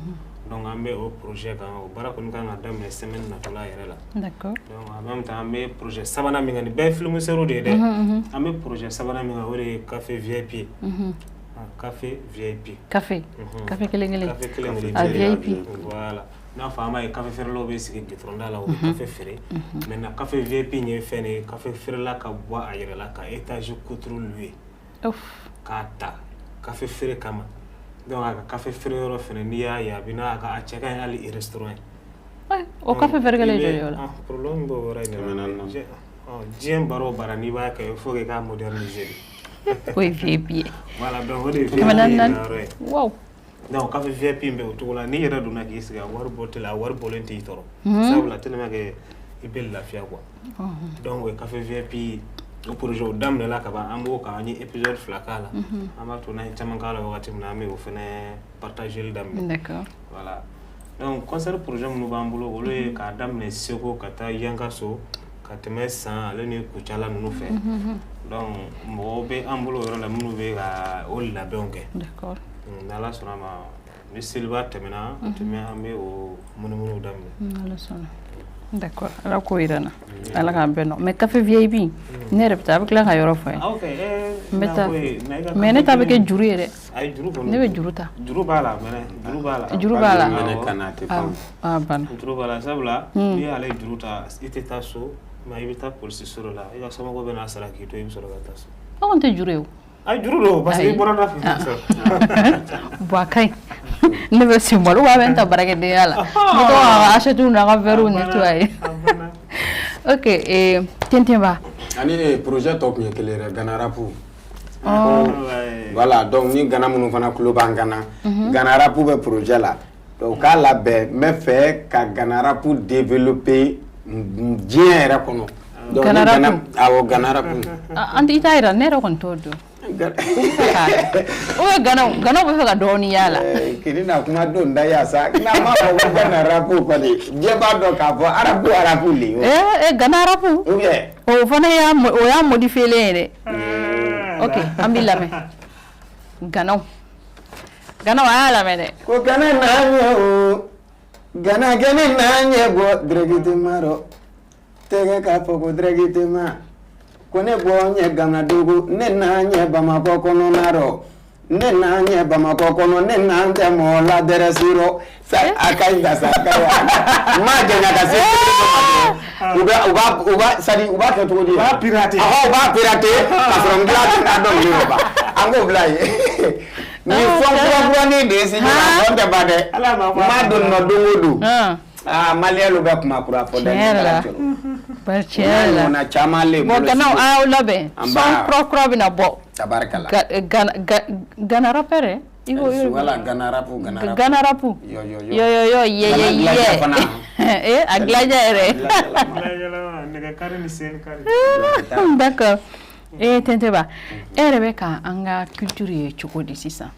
Donc an bɛ o projet kan, o baara kɔni kan ka daminɛ semaine natɔla yɛrɛ la. Donc en même temps an bɛ projet sabanan min kan, nin bɛɛ ye film série de ye dɛ, an bɛ projet sabanan min kan, o de ye Café VIP ye. Café VIP. Café. Café kelen kelen. Café kelen kelen. A VIP. Voilà. N'a fɔ an b'a ye café feerelaw bɛ sigi goudron da la, u bɛ café feere. Maintenant, café VIP ye fɛn de ye, café feerela ka bɔ a yɛrɛ la ka étage kuturu louer. Ouf. K'a ta café feere kama. Donc a ka café feere yɔrɔ fɛnɛ, n'i y'a ye, a bɛ n'a ka, a cɛ ka ɲi hali restaurant ye. O café feere kelen joli o la? Ah, problème b'o yɔrɔ in de la. Diɲɛ baara o baara, n'i b'a kɛ, il faut que i k'a moderniser de. O ye VIP ye. Voilà, donc o de ye VIP 400. yɔrɔ ye. Wow. Donc café VIP bɛ o cogo la, n'i yɛrɛ donna k'i sigi, a wari bɔ tɛ la, a wari bɔlen t'i tɔɔrɔ. Sabula tellement que i bɛ lafiya quoi. Donc o ye café VIP, o projet o daminɛla ka ban, an b'o kan, an ye épisode 2 k'a la. An b'a to n'an ye caman k'a la wagati min na, an bɛ o fɛnɛ partageli daminɛ. D'accord. Voilà. Donc concert projet minnu b'an bolo, olu ye k'a daminɛ Segu ka taa Yankaso, ka tɛmɛ San ale ni Kucala ninnu fɛ. Donc mɔgɔw bɛ an bolo o yɔrɔ la minnu bɛ ka o labɛnw kɛ. D'accord. N'Ala sɔnna ma, ni seliba tɛmɛna, tɛmɛ an bɛ o munumunu daminɛ. N'Ala sɔnna. D'accord. Ala k'o yira n na. Ala k'an bɛn nɔ. Mais café VIP, ne yɛrɛ bɛ taa, a bɛ tila ka yɔrɔ fɔ n ye. Ah, ok. N bɛ taa. Mais ne ta bɛ kɛ juru ye dɛ. Ayi, juru kɔni. Ne bɛ juru ta. Juru b'a la, mɛnɛ juru b'a la. Juru b'a la. Mɛnɛ kana tɛ ban. Ah, banna. Juru b'a la, sabula n'i y'ale juru ta, i tɛ taa so, mais i bɛ taa polisi so dɔ la, i ka somɔgɔw bɛ n'a sara k'i to, i bɛ sɔrɔ ka taa so. Aw kɔni tɛ juru ye o. Ayi, juru don, parce que i bɔra da fɛ. Bon, a ka ɲi. Ne bɛ sen bɔ, ou a bɛ n ta baarakɛdenya la. N bɛ to ka assiette n'a ka verre nettoyer. Ok, Tentenba. Ani projet tɔ tun ye kelen yɛrɛ, Gana rap. Voilà, donc ni Gana minnu fana tulo b'an kan na, Gana rap bɛ projet la. Donc k'a labɛn, n bɛ fɛ ka Gana rap développer diɲɛ yɛrɛ kɔnɔ. Gana rap. Awɔ, Gana rap. An tɛ i t'a yira, ne yɛrɛ kɔni t'o dɔn. O ye Ganaw, Ganaw bɛ fɛ ka dɔɔnin y'a la. Kini na kuma don da ya sa, n'a ma fɔ ko Gana rap kɔni, diɲɛ b'a dɔn k'a fɔ rap rap le ye. Eh, Gana rap. Ou bien. O fana y'a, o y'a modifié ye dɛ. Ok, an b'i lamɛn. Ganaw. Ganaw, a y'a lamɛn dɛ. Ko Gana n'a ɲɛ o, Gana kɛnɛ n'a ɲɛ bɔ directement rɔ. Tɛgɛ k'a fɔ ko directement. Ko ne bɔ ɲɛ Ganadugu, ne n'a ɲɛ Bamakɔ kɔnɔna rɔ. Ne n'a ɲɛ Bamakɔ kɔnɔ, ne n'an tɛ mɔgɔ la dɛrɛsi rɔ. Sa a ka ɲi ka sa, a ka ɲi. N m'a janya ka se u bɛ u b'a u b'a c'est à dire u b'a kɛ cogo di? U b'a pirater. Ɔhɔ, u b'a pirater ka sɔrɔ n tila tɛ n'a dɔnkili rɔ ba. An k'o bila yen. Nin fɔn kura kuranin de ye sini a fɔn tɛ ban dɛ. Ala m'a fɔ. N b'a don nɔ don o don. Ah. Aa, maliyɛnw bɛ kuma kura fɔ dɛ. Tiɲɛ yɛrɛ la. Bari tiɲɛ yɛrɛ la. Ɲɔgɔnna caman le Bon, bolo. Ganaw, a y'aw labɛn. An Son b'a- kura kura bɛna bɔ. Tabarikala. Gana rappeur yɛ? I ko Voilà, Gana rap, Gana rap. Gana rap. Yo yo yo. Yo yo yo, ye Gana ye dilanja ye. fana. Eh, a dilanja yɛrɛ. Nɛgɛ kari ni sen kari. D'accord. Eh, Tenteba, e yɛrɛ bɛ ka an ka culture ye cogo di sisan?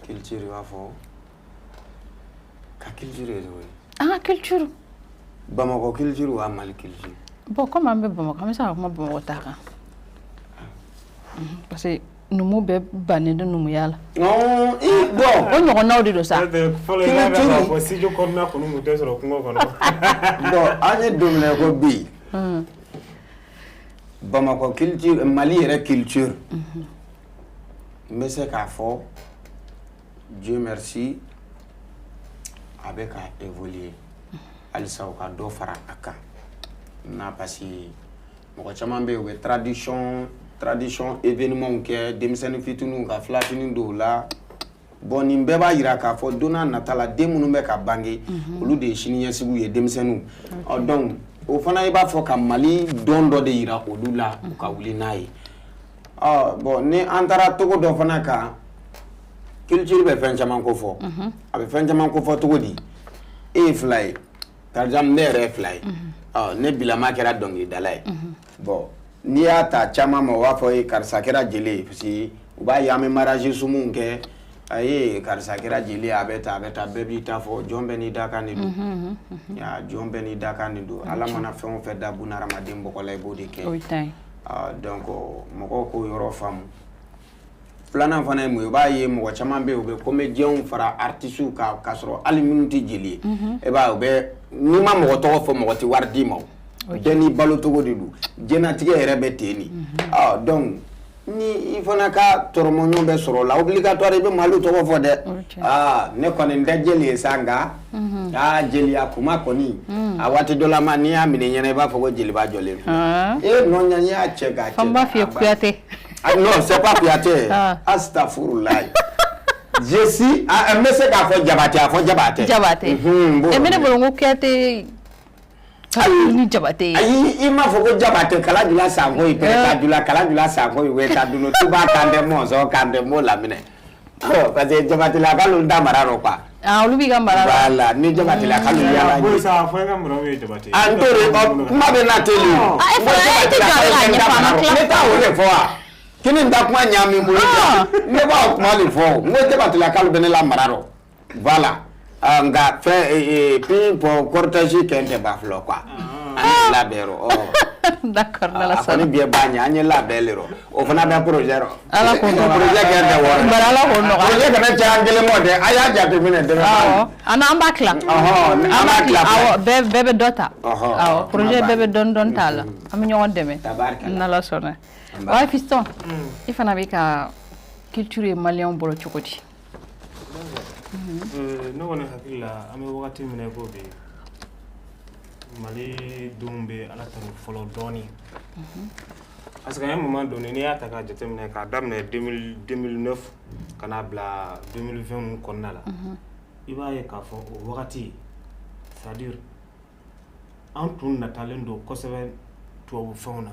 Culture, i b'a fɔ ka culture ye cogo di? An ka culture. Bamakɔ culture wa Mali culture? Bon, comme an bɛ Bamakɔ, an bɛ se ka kuma Bamakɔ ta kan. Parce que numu bɛɛ bannen don numuya la. Non, i bon. O ɲɔgɔnnaw de don sa. Fɔlɔ, i b'a dɔn k'a fɔ studio kɔnɔna kɔni tun tɛ sɔrɔ kungo kɔnɔ. Bon, an ye don min na i ko bi, Bamakɔ culture, Mali yɛrɛ culture, n bɛ se k'a fɔ Dieu merci, a bɛ ka évoluer halisa, u ka dɔ fara a kan na, parce que mɔgɔ caman bɛ yen, u bɛ tradition événement kɛ, denmisɛnnin fitininw ka filafini don u la. Bon, nin bɛɛ b'a yira k'a fɔ don n'a nata la, den minnu bɛ ka bange, olu de ye siniɲɛsigiw ye, denmisɛnninw. Ɔ, donc o fana i b'a fɔ ka Mali dɔn dɔ de yira olu la, u ka wuli n'a ye. Ɔ bon, ni an taara togo dɔ fana kan, culture bɛ fɛn caman ko fɔ. A bɛ fɛn caman ko fɔ cogo di? E ye fila ye, par exemple ne yɛrɛ ye fila ye. Ɔ, ne bilama kɛra dɔnkilidala ye. Bon, n'i y'a ta caman ma, u b'a fɔ e karisa kɛra jeli ye, parce que u b'a ye an bɛ mariage sumunw kɛ. Ayi, karisa kɛra jeli ye, a bɛ tan, a bɛ tan, bɛɛ b'i ta fɔ. Jɔn bɛɛ n'i dakan de don ya, jɔn bɛɛ n'i dakan de don. Ala mana fɛn o fɛn da bunahadamaden bɔgɔ la, i b'o de kɛ. O ye tan ye. Ah, donc mɔgɔw k'o yɔrɔ faamu. Filanan fana ye mun ye? U b'a ye mɔgɔ caman bɛ yen, u bɛ comédiens fara artistes kan, k'a sɔrɔ hali minnu tɛ jeli ye. E b'a ye, u bɛ n'i ma mɔgɔ tɔgɔ fɔ, mɔgɔ tɛ wari d'i ma. O bɛɛ n'i balo cogo de don, diɲɛlatigɛ yɛrɛ bɛ ten de. Ah, donc Ni i fana ka tɔrɔmɔɲɔgɔn bɛ sɔrɔ o la, obligatoire i bɛ Mali tɔgɔ fɔ dɛ. Aa, ne kɔni tɛ jeli ye sa, nka aa, jeliya kuma kɔni, a waati dɔ la ma, n'i y'a minɛ ɲɛna, i b'a fɔ ko jeliba jɔlen filɛ. E nɔ ɲa, n'i y'a cɛ k'a cɛ. Fan b'a f'i ye Kuyate. Ah non, c'est pas Kuyate. Astaghfirullah. Je suis, ah, n bɛ se k'a fɔ Jabate, a fɔ Jabate. Jabate. N b'o E ne bolo n ko Kuyate ka ni Jabate ye. Ayi, i m'a fɔ ko Jabate kala jula sanko yi pɛrɛ jula kala jula sanko yi weta dunu tuba kan tɛ mɔnsɔn kan tɛ, n b'o laminɛ. Parce que Jabatelakalu da mara rɔ quoi. Ah, olu b'i ka mara la. Voilà, ni Jabatelakalu yala. Boyi sa, a fɔ i ka mara ye Jabate. Ah, n t'o de ɔ, kuma bɛ na teli. Ah, e fana e tɛ jɔ a bɛ k'a ɲɛfɔ, a ma tila. Ne t'a o de fɔ wa? Kini n ta kuma ɲaami n bolo. Ne b'a o kuma de fɔ. N ko Jabatelakalu bɛ ne la mara rɔ. Voilà. Ah, nka fɛn pin pɔn cortège kɛ n tɛ ba filɛ quoi. An ye labɛn rɔ. D'accord, n'Ala A kɔni sɔnna. biyɛ ba ɲɛ, an ye labɛn le rɔ. O fana bɛ projet rɔ. Ala k'o nɔgɔya. Projet kɛ tɛ wɔɔrɔ. Bari Ala k'o nɔgɔya. Projet kana caya an kelen mɔ dɛ. A y'a jateminɛ dɛmɛ. Awɔ, an an b'a tila. Ɔhɔn, an b'a tila. Awɔ, bɛɛ bɛ dɔ ta. Awɔ, projet kuma bɛɛ bɛ dɔɔni dɔɔni ta a la. An bɛ ɲɔgɔn dɛmɛ. Tabarikala. N'Ala sɔnna. Wa fiston, i fana bɛ ka culture ye maliyɛnw bolo cogo di? Ne kɔni hakili la, an bɛ wagati min na i ko bi, Mali denw bɛ Ala tanu fɔlɔ dɔɔni, parce que à un moment donné, n'i y'a ta k'a jateminɛ, k'a daminɛ 2009 ka n'a bila 2020 ninnu kɔnɔna la, i b'a ye k'a fɔ o wagati, c'est à dire an tun natalen don kosɛbɛ tubabu fɛnw na,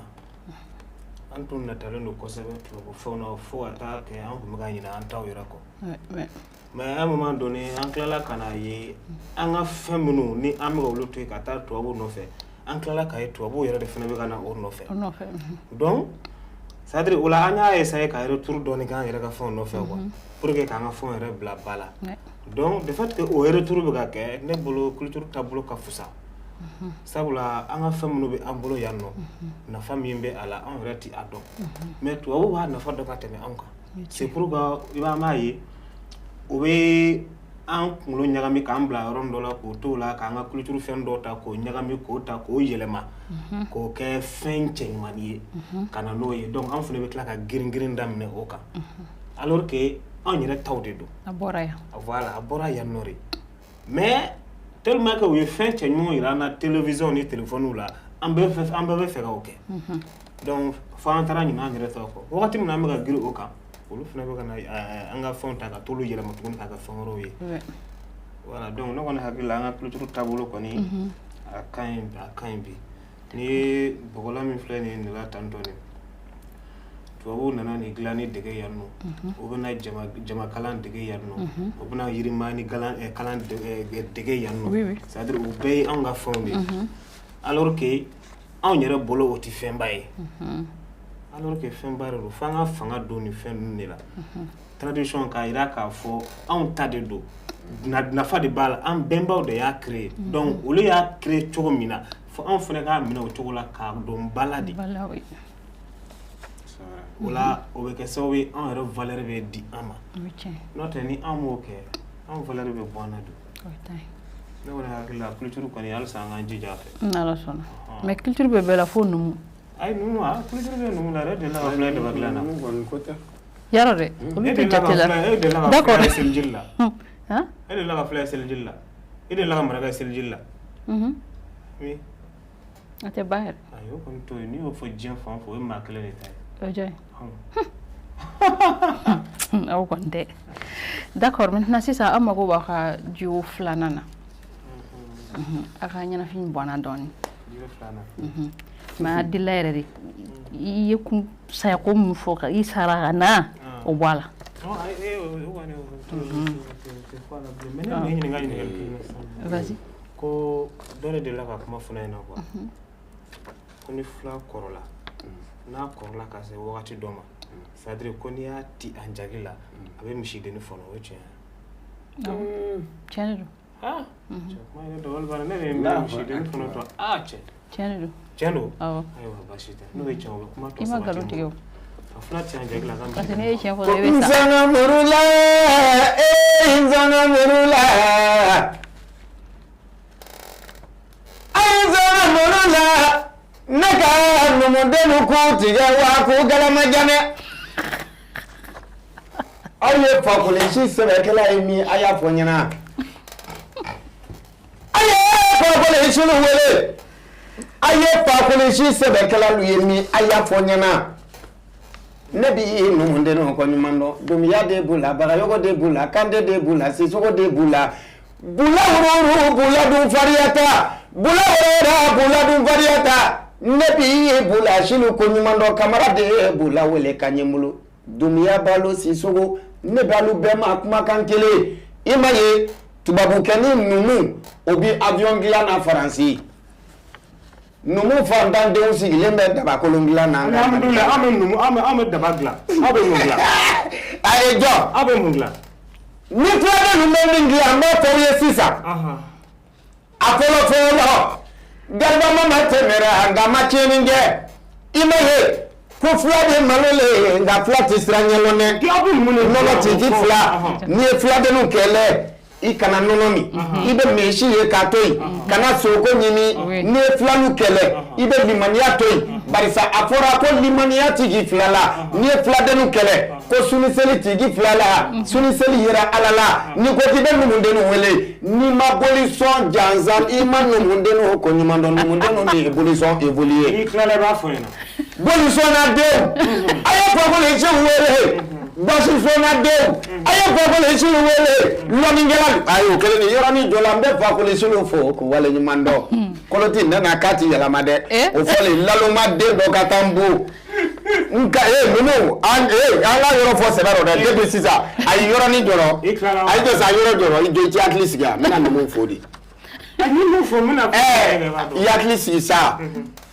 an tun natalen don kosɛbɛ tubabu fɛnw na, fo ka taa kɛ an tun bɛ ka ɲinɛ an taw yɛrɛ kɔ. Mais à un moment donné, an tilala ka n'a ye an ka fɛn minnu ni an bɛ ka olu to yen ka taa tubabuw nɔfɛ, an tilala k'a ye tubabuw yɛrɛ de fana bɛ ka na o nɔfɛ. O nɔfɛ. Donc c'est à dire o la, an y'a essayer ka retour dɔɔni k'an yɛrɛ ka fɛnw nɔfɛ quoi, pour que k'an ka fɛnw yɛrɛ bila ba la. Donc de fait que o retour bɛ ka kɛ, ne bolo culture taabolo ka fusa, sabula an ka fɛn minnu bɛ an bolo yan nɔ, nafa min bɛ a la, anw yɛrɛ ti a dɔn, mais tubabuw b'a nafa dɔn ka tɛmɛ anw kan. C'est pourquoi i b'a m'a ye, o bɛ an kunkolo ɲagami k'an bila yɔrɔ dɔ la, k'o t'o la, k'an ka culture fɛn dɔw ta k'o ɲagami, k'o ta k'o yɛlɛma k'o kɛ fɛn cɛɲumanni ye ka na n'o ye. Donc an fana bɛ tila ka girin girin daminɛ o kan, alors que anw yɛrɛ taw de don. A bɔra yan. Voilà, a bɔra yan nɔ de, mais tellement que u ye fɛn cɛɲumanw yira an na télévision ni téléphone la, an bɛɛ bɛ fɛ k'o kɛ. Donc fo an taara ɲinɛ an yɛrɛ taw kɔ. Wagati min na an bɛ ka girin o kan, olu fana bɛ ka na an ka fɛnw ta ka t'olu yɛlɛma tuguni k'a kɛ fɛn wɛrɛw ye. Voilà, donc ne kɔni hakili la, an ka culture taabolo kɔni, a ka ɲi, a ka ɲi bi. N'i ye bɔgɔlan min filɛ nin ye nin la tantɔ nin, tubabuw nana nin dilanni dege yan nɔ, u bɛna jama jamakalan dege yan nɔ, u bɛna yirimani kalan dege yan nɔ. C'est à dire u bɛɛ ye anw ka fɛnw de ye, alors que anw yɛrɛ bolo o tɛ fɛnba ye, alors que fɛnba de don. F'an ka fanga don nin fɛn ninnu de la, tradition, k'a yira k'a fɔ anw ta de don, nafa de b'a la, an bɛnbaw de y'a créé. Donc olu y'a créé cogo min na, fo anw fana k'a minɛ o cogo la k'a don ba la de. O la, o bɛ kɛ sababu ye anw yɛrɛ valeur bɛ di an ma. N'o tɛ, ni anw m'o kɛ, anw valeur bɛ bɔ an na dun. Ne kɔni hakili la, culture kɔni, halisa an k'an jija a fɛ. N'Ala sɔnna. Mais culture bɛ bɛɛ la fo numu. Ayi, numu, a culture bɛ numu la dɛ. E delila ka filɛ daba dilan na. Numu kɔni ko tɛ. Yarɔ dɛ, olu E tɛ delila ka jate la. filɛ, e delila ka D'accord. filɛ selijili la. Han? E delila ka filɛ selijili la. E delila ka maraka selijili la. Oui. A tɛ ban yɛrɛ. Ayi, o kɔni t'o ye. N'i y'o fɔ diɲɛ fan o fan, o ye maa kelen de ta ye. O ye jɔn ye? Anw. Aw kɔni tɛ. D'accord, maintenant sisan an mago b'aw ka duo filanan na. A ka ɲɛnafin bɔ an na dɔɔni. Duo filanan. Mais a delila yɛrɛ de. I ye kun saya ko min fɔ ka i sara ka na, o bɔ a la. Non, ayi, o kɔni, o tɛ fɔ a la bilen. Mais ne bɛ ɲininka ɲininkali kelen na sisan. Vas-y. Ko dɔ de delila ka kuma fɔ ne ɲɛna quoi. Ko ni fila kɔrɔla, n'a kɔrɔla ka se wagati dɔ ma, c'est à dire ko n'i y'a ti a jagi la, a bɛ misidenni fɔnɔ, o ye tiɲɛ ye? Awɔ. Tiɲɛ de don. Ah, cɛ, kuma ye ne dabali banna. Ne de ye misidenni fɔnɔ tɔ. Ah, cɛ. Tiɲɛ de don. Tiɲɛ don? Awɔ. Ayiwa, baasi tɛ. N'o ye tiɲɛ ye, o bɛ kuma tɔ I ma sabati nkalon tigɛ o. Ka fila ti a jagi la ka Parce que misidenni n'e ye fɔnɔ. tiɲɛ fɔ Ko dɔrɔn, i bɛ sa. nsana murula, eh nsana murula, ay nsana murula, ne ka numudennu ku tigɛ wa k'u galama janɛ. Aw ye Fakolisi sɛbɛkɛla ye min, a y'a fɔ n ɲɛna. A ye Fakolisiw wele. A ye Fakolisi sɛbɛkɛlalu ye min, a y'a fɔ n ɲɛna. Ne b'i numudenninw ko ɲuman dɔn. Dunbiya de b'u la, Bagayogo de b'u la, Kante de b'u la, Sisoko de b'u la. Bula wururu, bula dun fariyata. Bula wurura, bula dun fariyata. Ne b'i bula silu ko ɲuman dɔn. Kamara de b'u la wele ka ɲɛ n bolo. Dunbiya balo Sisoko, ne b'alu bɛɛ ma kumakan kelen. I ma ye tubabukɛ ni numu o bi avion dilan na Faransi. Numu fantandenw sigilen bɛ dabakolon dilan na. Alhamdulilayi, an bɛ numu, an bɛ daba dilan, aw bɛ mun dilan? A ye jɔ. Aw bɛ mun dilan? Ni filaden ninnu bɛ min dilan, n b'a fɔ aw ye sisan. A fɔlɔ fɔlɔ, garibama ma tɛmɛra, nka ma tiɲɛni kɛ. I ma ye ko fila de malo le, nka fila tɛ siran ɲɛ lɔn dɛ. Aw bɛ mun de Nɔnɔ tɛ di fila. N'i ye filadenninw kɛlɛ, i kana nɔnɔ min, i bɛ misi ye k'a to yen, kana soko ɲimi. N'i ye filaninw kɛlɛ, i bɛ limaniya to yen, barisa a fɔra ko limaniya tigi fila la. N'i ye filadenninw kɛlɛ, ko suniseli tigi fila la, suniseli yera Ala la. N'i ko k'i bɛ numudenninw wele, n'i ma bolisɔn jansan, i ma numudenninw ko ɲuman dɔn. Numudenninw de ye bolisɔn évolué. N'i tilala, i b'a fɔ n ɲɛna. Bolisɔnnadenw, a ye Fakolisiw wele. Basisɔnnadenw, a ye Fakolisiw wele. Lɔnnikɛla, ayi, o kɛlen nin yɔrɔnin jɔ la, n bɛ Fakolisiw fo k'u waleɲuman dɔn. Kɔlɔti ne na k'a ti yɛlɛma dɛ. O fɔlen, laloma den dɔ ka taa n bon nka ninnu an an ka yɔrɔ fɔ sɛbɛ rɔ dɛ. Depuis sisan, a ye yɔrɔnin jɔrɔ. I tilala wa? A ye jɔ sa, yɔrɔ jɔrɔ, i jɔ, i t'i hakili sigi yan, n bɛna ninnu fo de. Ni mun fɔ, n bɛna fɔ. Ɛɛ, i hakili sigi sa,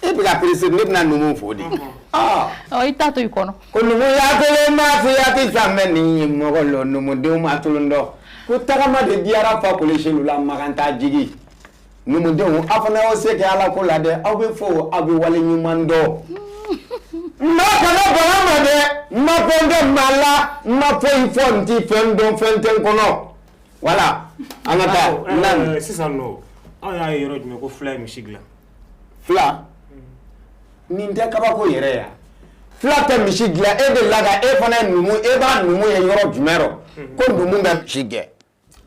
e bɛ ka pressé, ne bɛna ninnu fo de. Aa. Ɔ, i t'a to i kɔnɔ. Ko numu y'a kelen ma fiya ti sanbɛ ni mɔgɔ lɔ, numudenw ma tulon dɔn ko tagama de diyara Fakolisilu la, makan t'a jigi. Numudenw, aw fana y'aw se kɛ Ala ko la dɛ. Aw bɛ fo, aw bɛ wale ɲuman dɔn. N ma kana baga ma dɛ, n ma fɛn kɛ maa la, n ma foyi fɔ, n ti fɛn dɔn, fɛn tɛ n kɔnɔ. Wala, an ka taa nan. Sisan nɔ, aw y'a ye yɔrɔ jumɛn ko fila ye misi dilan? Fila nin tɛ kabako yɛrɛ ya. Fila tɛ misi dilan. E de la ka e fana ye numu, e b'a numu ye yɔrɔ jumɛn rɔ ko numu bɛ misi gɛn?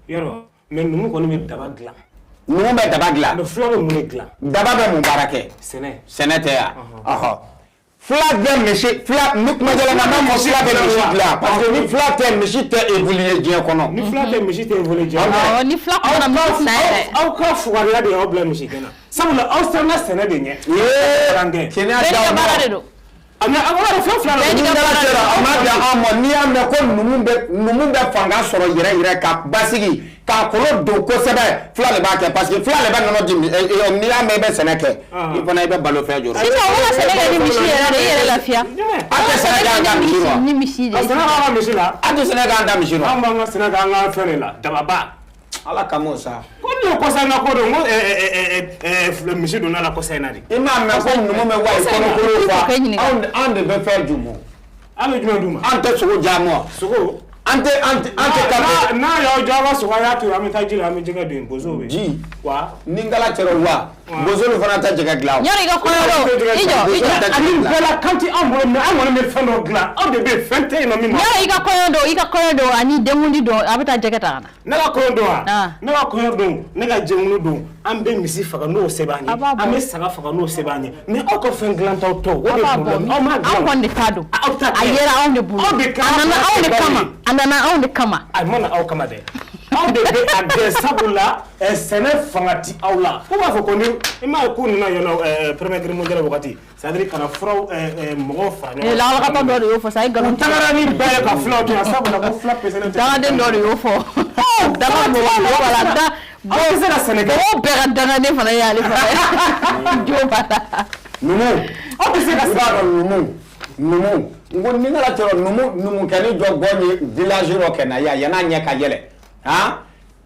Yɔrɔ mɛ, numu kɔni bɛ daba dilan. Numu bɛ daba dilan. Mais fila bɛ mun de dilan? Daba bɛ mun baara kɛ? Sɛnɛ. Sɛnɛ tɛ yan. Ɔhɔ, fila bɛ misi, fila ni kuma jɛlen na, n b'a fɔ fila bɛ misi dilan, parce que ni fila tɛ, misi tɛ évoluer diɲɛ kɔnɔ. Ni fila tɛ, misi tɛ évoluer diɲɛ kɔnɔ. Awɔ, ni fila kumana, misi san yɛrɛ. Aw ka fugariya de y'aw bila misi gɛn na, sabula aw siranna sɛnɛ de ɲɛ. Ee, kɛnɛya. Bɛɛ n'i ka baara de don. A mais aw ka fɛn fila la. Bɛɛ n'i Ni ka ala baara de sera don. a ma bila an ma, n'i y'a mɛn ko numu bɛ fanga sɔrɔ yɛrɛ yɛrɛ ka basigi k'a kolo don kosɛbɛ, fila de b'a kɛ, parce que fila de bɛ nɔnɔ di. N'i y'a mɛn i bɛ sɛnɛ kɛ, i fana i bɛ balo fɛn jɔrɔ. Sisan, o ka sɛnɛ kɛ ni misi yɛrɛ de, i yɛrɛ lafiya. A tɛ sɛnɛ kɛ an ka misi rɔ. Ni misi de Ka ye. sɛnɛ k'an ka misi la. A tɛ sɛnɛ k'an ta misi rɔ. An b'an ka sɛnɛ k'an ka fɛn de la, dababa. Ala kama o sa. Ko ne ye kɔsa in na ko don, n ko filɛ, misi donna la kɔsa in na de. I m'a mɛn ko numu bɛ wa i kɔnɔkolo fa. K'e ɲininka. Anw de bɛ fɛn d'u ma. An bɛ jumɛn d'u ma? An tɛ sogo ja mɔ. Sogo. An tɛ ka N'a y'aw jɔ, aw ka sogo, a y'a to yen, an bɛ taa ji la, an bɛ jɛgɛ don yen, bozow bɛ yen. Ji. Wa. Ni n kala cɛrɛ wa, bozolu fana tɛ jɛgɛ dilan o. Yɔrɔ i ka kɔɲɔ don, i jɔ, i jɔ. Ani bɛɛ la kan tɛ anw bolo, mais an kɔni bɛ fɛn dɔ dilan, aw de bɛ yen, fɛn tɛ yen nɔ min ma. Yɔrɔ i ka kɔɲɔ don, i ka kɔɲɔ don ani denkundi don, a bɛ taa jɛgɛ ta ka na. Ne ka kɔɲɔ don wa? Ah. Ne ka kɔɲɔ don, ne ka jɛnkulu don, an bɛ misi faga n'o se b'an ye, A b'a bɔ. an bɛ saga faga n'o se b'an ye, mais aw ka fɛn dilantaw tɔ, o A de b'a ye bɔ. problème, aw m'a Anw dilan. kɔni de t'a don. Aw ta A tɛ. yera anw de bolo. Aw de ka A nana anw de kama. A nana anw de kama. A ma na aw kama dɛ, aw de bɛ a gɛn, sabula sɛnɛ fanga ti aw la. Ko b'a fɔ ko ni i m'a ye k'u nana yan nɔ, première guerre mondiale wagati, c'est à dire ka na furaw mɔgɔw fara ɲɔgɔn Ee, lakalakatɔ dɔ de y'o fɔ sa, a ye U nkalon tigɛ. tagara ni ba ye ka filaw to yan, sabula ko fila peselen tɛ. Dangaden dɔ de y'o fɔ. Danga mɔgɔ wala da. Aw tɛ se ka sɛnɛ kɛ. Mɔgɔw bɛɛ ka dangaden fana y'ale fana ye. Jo b'a la. Numu. Aw tɛ se ka I b'a dɔn, numu, n ko ni ala cɛrɛ, numu numukɛni jɔ gɔ ye village rɔ kɛ na ya yan'a ɲɛ ka yɛlɛ han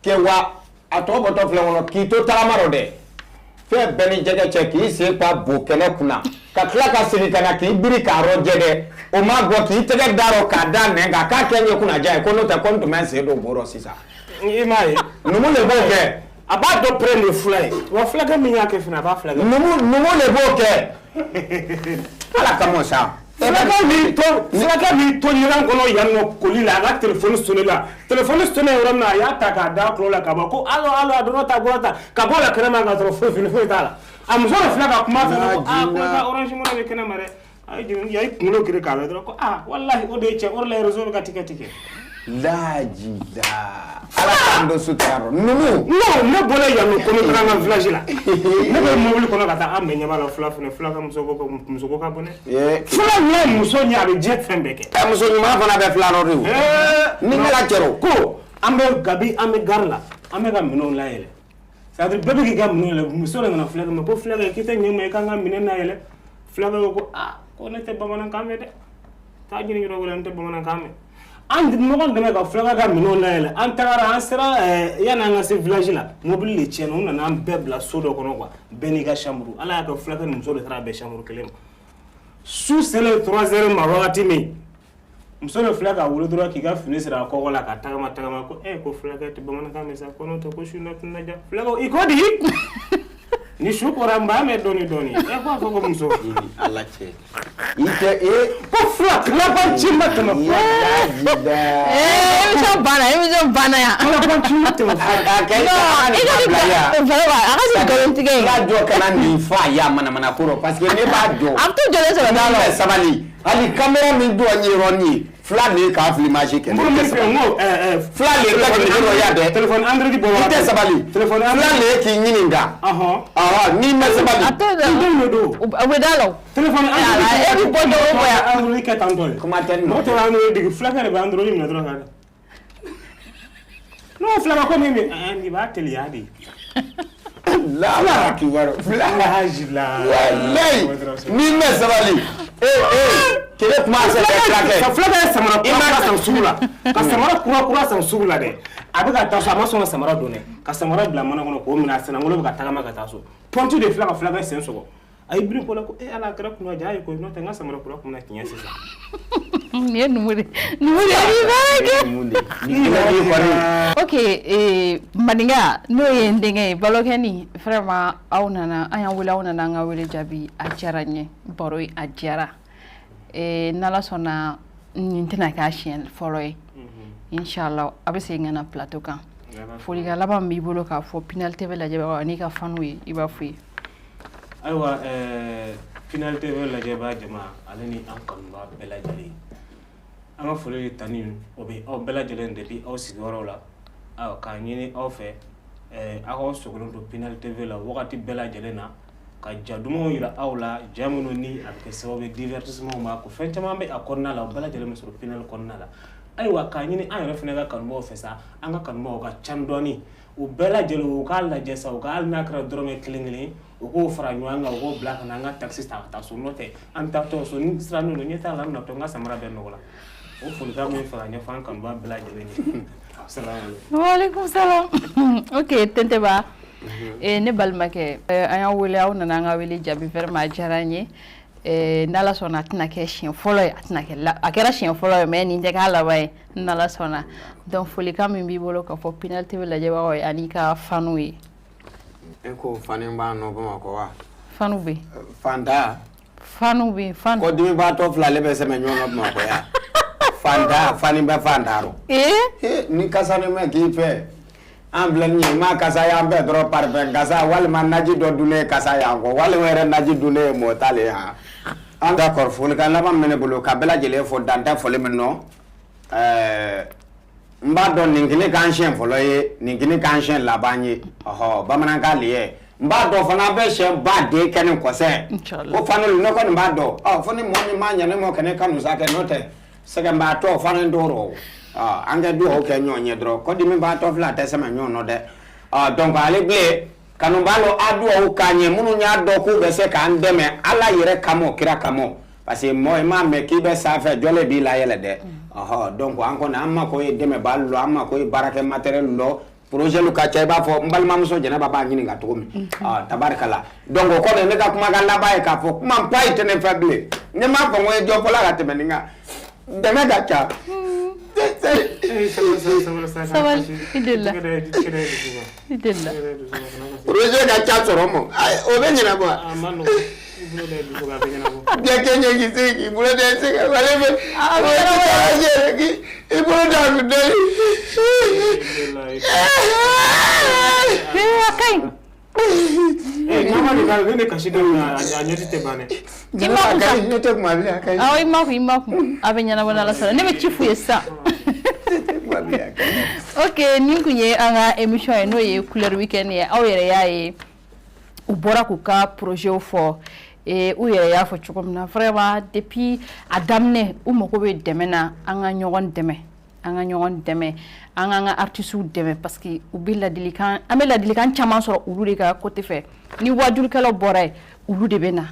kɛ wa, a tɔ bɔtɔ filɛ kɔnɔ k'i to tagama rɔ dɛ, fɛn bɛɛ ni jɛgɛ cɛ, k'i sen pa bo kɛnɛ kunna ka tila ka segin ka na k'i biri k'a rɔ jɛ dɛ, o ma gɔ k'i tɛgɛ da rɔ k'a da nɛn kan k'a kɛ n ye kunnaja ye, ko n'o tɛ ko n tun bɛ n sen don bo rɔ sisan. I m'a ye. Numu de b'o kɛ. A b'a dɔn pɛrɛn de fila ye wa, fulakɛ min y'a kɛ fana, a b'a filakɛ. Numu de b'o kɛ, Ala kama sa. Fulakɛ b'i to ɲɛgɛn kɔnɔ yan nɔ koli la, a ka téléphone sonné la, téléphone sonné yɔrɔ min na, a y'a ta k'a da a tulo la ka bɔ ko allo allo, a donna ta bɔra ta ka bɔ a la kɛnɛma ka sɔrɔ foyi fini foyi t'a la. A muso de filɛ ka kuma fɛ ko aa, ko i ka Orange Money bɛ kɛnɛma dɛ. A ye jigin, a ye kunkolo kiri k'a lajɛ dɔrɔn ko aa, walahi o de ye cɛ, o de la réseau bɛ ka tigɛ tigɛ. Lajila, Ala k'an dɔ sutura rɔ ninnu. Non, ne bɔra yan nɔ ko n bɛ taga n ka village la, ne bɛ mobili kɔnɔ ka taa, an bɛɛ ɲɛ b'a la, fula fana, fula ka muso ko, muso ko ka bon dɛ. Fula ɲɛ muso ɲɛ, a bɛ diɲɛ fɛn bɛɛ kɛ. Ɛ, muso ɲuman fana bɛ fila rɔ de o. Ni ne ka cɛrɔ. Ko an bɛ Gabi, an bɛ gare la, an bɛ ka minɛnw layɛlɛ, c'est à dire bɛɛ bɛ k'i ka minɛnw yɛlɛ. Muso de nana fulakɛ ma ko fulakɛ, k'i tɛ ɲɛ ma, i k'an ka minɛn layɛlɛ. Fulakɛ ko aa, ko ne tɛ bamanankan mɛn dɛ, taa ɲini yɔrɔ wɛrɛ, n tɛ bamanankan mɛn. An ɲɔgɔn dɛmɛ ka fulakɛ ka minɛnw layɛlɛ. An tagara, an sera yanni an ka se village la, mobili de tiɲɛna. U nana an bɛɛ bila so dɔ kɔnɔ quoi, bɛɛ n'i ka chambre. Ala y'a kɛ fulakɛ ni muso de taara bɛn chambre kelen ma. Su selen 3 heures ma wagati min, muso de filɛ ka wuli dɔrɔn k'i ka fini siri a kɔkɔ la ka tagama tagama ko e ko fulakɛ tɛ bamanankan mɛn sa, ko n'o tɛ ko su na tɛna diya. Fulakɛ i ko di ni su kɔra, n b'a mɛn dɔɔni dɔɔni. E b'a fɔ ko muso. I ni Ala cɛ, i tɛ e. Ko fila laban ci ma tɛmɛ fila. Lajila. Émission banna, émission banna yan. Laban ci ma tɛmɛ fila. A kɛ. Non, i ka nin vraiment, a ka nin nkalon tigɛ in. I ka jɔ kana nin fa ya manamana ko rɔ, parce que ne b'a jɔ. A bɛ to jɔlen sɔrɔ da la. Bɛ sabali, hali caméra min jɔ n ye yɔrɔnin ye, fila de k'a filmage kɛ. N bolo min fɛ n ko Fila le ka tɛmɛ ne ya dɛ. Téléphone Android bɔ. I tɛ sabali. Téléphone Fila le k'i ɲininka. Ɔhɔn, n'i ma sabali. A t'o da. N denw de don. U bɛ da la o. Téléphone Android. E bɛ bɔ dɔw bɔ yan. Android kɛ tan tɔ ye. Kuma tɛ nin Mɔgɔ tɛ Android dege, fulakɛ de bɛ Android minɛ dɔrɔn ka n'o fulakɛ ko min bɛ nin b'a teliya de. La kibaru. Fila. Alhamdulillah. Walayi, n'i ma sabali. Ee ee, kele kuma sɛ fulakɛ. Ka fulakɛ ye samara kura kura san sugu la, ka samara kura kura san sugu la dɛ. A bɛ ka taa so, a ma sɔn ka samara don dɛ, ka samara bila mana kɔnɔ k'o minɛ, a senangolo bɛ ka tagama ka taa so. Pɔnti de filɛ ka fulakɛ sen sɔgɔ. A ye biri ko la ko e Ala, a kɛra kunna ja ye koyi, n'o tɛ n ka samara kura kun bɛna tiɲɛ sisan. Nin ye numu de, numu de ye baara kɛ. Mun de? Ni kɔni. Ok, Maninka, n'o ye n denkɛ ye, Balokɛni, vraiment aw nana, an y'an wele, aw nana an ka wele jaabi, a diyara n ye, baro in a diyara. N'Ala sɔnna, nin tɛna k'a siɲɛ fɔlɔ ye. Inshallah, a bɛ segin ka na plateau kan. Folikan laban min b'i bolo k'a fɔ Pinal TV lajɛbagaw n'i ka fanu ye, i b'a f'u ye. Ayiwa, Pinal TV lajɛbaa jama ale ni an kanubaa bɛɛ lajɛlen, an ka foli ni tani o bɛ aw bɛɛ lajɛlen depuis aw sigiyɔrɔw la. Ayiwa, k'a ɲini aw fɛ, aw k'aw sogolen to Pinal TV la wagati bɛɛ lajɛlen na, ka ja dumanw yira aw la, ja minnu ni a bɛ kɛ sababu ye divertissement b'a ko fɛn caman bɛ a kɔnɔna la, o bɛɛ lajɛlen bɛ sɔrɔ Pinal kɔnɔna la. Ayiwa, k'a ɲini an yɛrɛ fana ka kanubaaw fɛ sa, an ka kanubaaw ka ca dɔɔni, u bɛɛ lajɛlen u k'a lajɛ sa, u ka hali n'a kɛra dɔrɔmɛ kelen kelen, u k'o fara ɲɔgɔn kan, u k'o bila ka na an ka taxi ta ka taa so. N'o tɛ an taatɔ so ni sira ninnu ɲɛ t'a la, an natɔ n ka samara bɛɛ nɔgɔ la. O folikan min fɛ ka ɲɛfɔ an kanubaa bɛɛ lajɛlen ye. Salaamaaleykum. Waaleykum salam. Ok, Tenteba. Ne balimakɛ, an y'aw wele, aw nana an ka wele jaabi, vraiment a diyara n ye. N'Ala sɔnna, a tɛna kɛ siɲɛ fɔlɔ ye, a tɛna kɛ la, a kɛra siɲɛ fɔlɔ ye, mais nin tɛ k'a laban ye n'Ala sɔnna. Donc folikan min b'i bolo k'a fɔ Pinal TV lajɛbagaw ye ani ka fanu ye. E ko fani b'an nɔ Bamakɔ wa? Fanu bɛ yen. Fanta. Fanu bɛ yen, fanu. Kɔdimibaatɔ fila le bɛ sɛmɛ ɲɔgɔn na Bamakɔ yan. Fanta, fani bɛ fanta rɔ. Ni kasa ni mɛn k'i fɛ, an filɛ nin ye, i ma kasa y'an fɛ dɔrɔn, parfum kasa walima naji dɔ dunnen kasa y'an kɔ, walima yɛrɛ naji dunnen ye mɔɔ ta le ye han. An d'accord, folikan laban min bɛ ne bolo ka bɛɛ lajɛlen fo dan tɛ foli min nɔ, n b'a dɔn nin kini k'an siɲɛ fɔlɔ ye, nin kini k'an siɲɛ laban ye, ɔhɔ, bamanankan le ye. N b'a dɔn fana an bɛ siɲɛ ba den kɛ nin kɔsɛ. Ko fanu ne kɔni b'a dɔn, ɔ fo ni mɔgɔ min ma ɲɛ ne ma kɛ ne kanu sa kɛ, n'o tɛ sɛgɛnbaatɔ fana t'o rɔ. An kɛ dugawu kɛ ɲɔgɔn ye dɔrɔn, kɔdimibaatɔ fila tɛ sɛmɛ ɲɔgɔn nɔ dɛ. Donc ale bilen kanubaa lo, a dugawu k'an ye minnu y'a dɔn k'u bɛ se k'an dɛmɛ Ala yɛrɛ kama, kira kama, parce que mɔgɔ i m'a mɛn k'i bɛ sanfɛ jɔlen b'i layɛlɛ dɛ. Ɔhɔ, donc an kɔni an mako ye dɛmɛbaa lɔ, an mako ye baarakɛ matériel lɔ, projet lu ka ca i b'a fɔ n balimamuso Jɛnɛba b'a ɲininka cogo min. Tabarikala. Donc o kɔni ne ka kumakan laban ye k'a fɔ kuma pa tɛ ne fɛ bilen, ne m'a fɔ n ko ye jɔ fɔla ka tɛmɛ nin kan, dɛmɛ ka ca. Sabali, i delila. I delila. Projet ka ca sɔrɔ mɔ, o bɛ ɲɛnabɔ. A ma nɔgɔn. bolo da i dusu kan, a bɛ ɲɛnabɔ. Bɛɛ kɛ ɲɛ k'i se k'i bolo da i sen kan, ale bɛ i bolo da a kun dɔɔni. Ee, a ka ɲi. Eh, n'a ma de ka ne kasi daminɛ, a ɲɛji tɛ ban dɛ. I ma kun sa. Ne tɛ kuma bilen, a ka ɲi. Awɔ, i ma kun, i ma kun. A bɛ ɲɛnabɔ n'Ala sɔnna. Ne bɛ ci f'u ye sisan. Ne tɛ kuma bilen, a ka ɲi. Ok, nin kun ye an ka émission ye, n'o ye Couleur Weekend ye. Aw yɛrɛ y'a ye, u bɔra k'u ka projet fɔ. U yɛrɛ y'a fɔ cogo min na, vraiment depuis a daminɛ, u mago bɛ dɛmɛ na. An ka ɲɔgɔn dɛmɛ, an ka ɲɔgɔn dɛmɛ, an k'an ka artistes dɛmɛ, parce que u bɛ ladilikan, an bɛ ladilikan caman sɔrɔ olu de ka côté fɛ. Ni wajulikɛlaw bɔra yen, olu de bɛ na.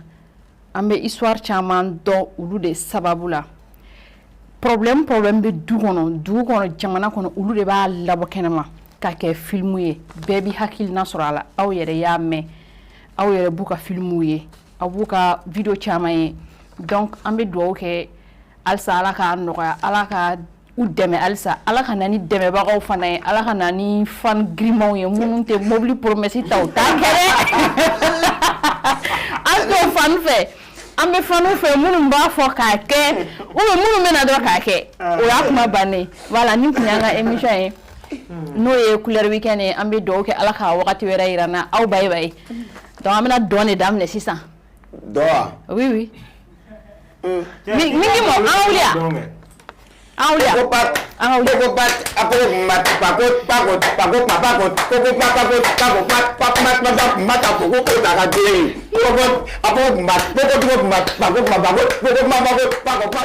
An bɛ histoire caman dɔn olu de sababu la. Problème bɛ du kɔnɔ, dugu kɔnɔ, jamana kɔnɔ, olu de b'a labɔ kɛnɛma ka kɛ film ye. Bɛɛ b'i hakilina sɔrɔ a la. Aw yɛrɛ y'a mɛn, aw yɛrɛ b'u ka filmuw ye, aw b'u ka vidéo caman ye. Donc an bɛ dugawu kɛ halisa, Ala k'a nɔgɔya, Ala ka u dɛmɛ halisa, Ala ka na ni dɛmɛbagaw fana ye, Ala ka na ni fan girimanw ye minnu tɛ mobili promesse ta, u t'a kɛ dɛ. An t'o fan fɛ, an bɛ faniw fɛ minnu b'a fɔ k'a kɛ, ou bien minnu bɛ na dɔrɔn k'a kɛ, o y'a kuma bannen. Voilà, nin tun y'an ka émission ye, n'o ye Couleur Weekend ye. An bɛ dugawu kɛ, Ala ka wagati wɛrɛ yira n na. Aw bye bye. Donc an bɛna dɔn de daminɛ sisan. Dɔ wa? Oui, oui. Mi mi mo, an ka wuli yan. An ka wuli yan. Ko pat, An ka wuli. ko pat, a ko mat, pa ko pa ko pa ko pa pa ko ko ko pa pa ko pa ko pa pa pa pa pa ma ta ko ko ko ta ka den. Ko ko a ko mat, ko ko ko mat, pa ko pa pa ko ko ko ma pa ko pa ko pa.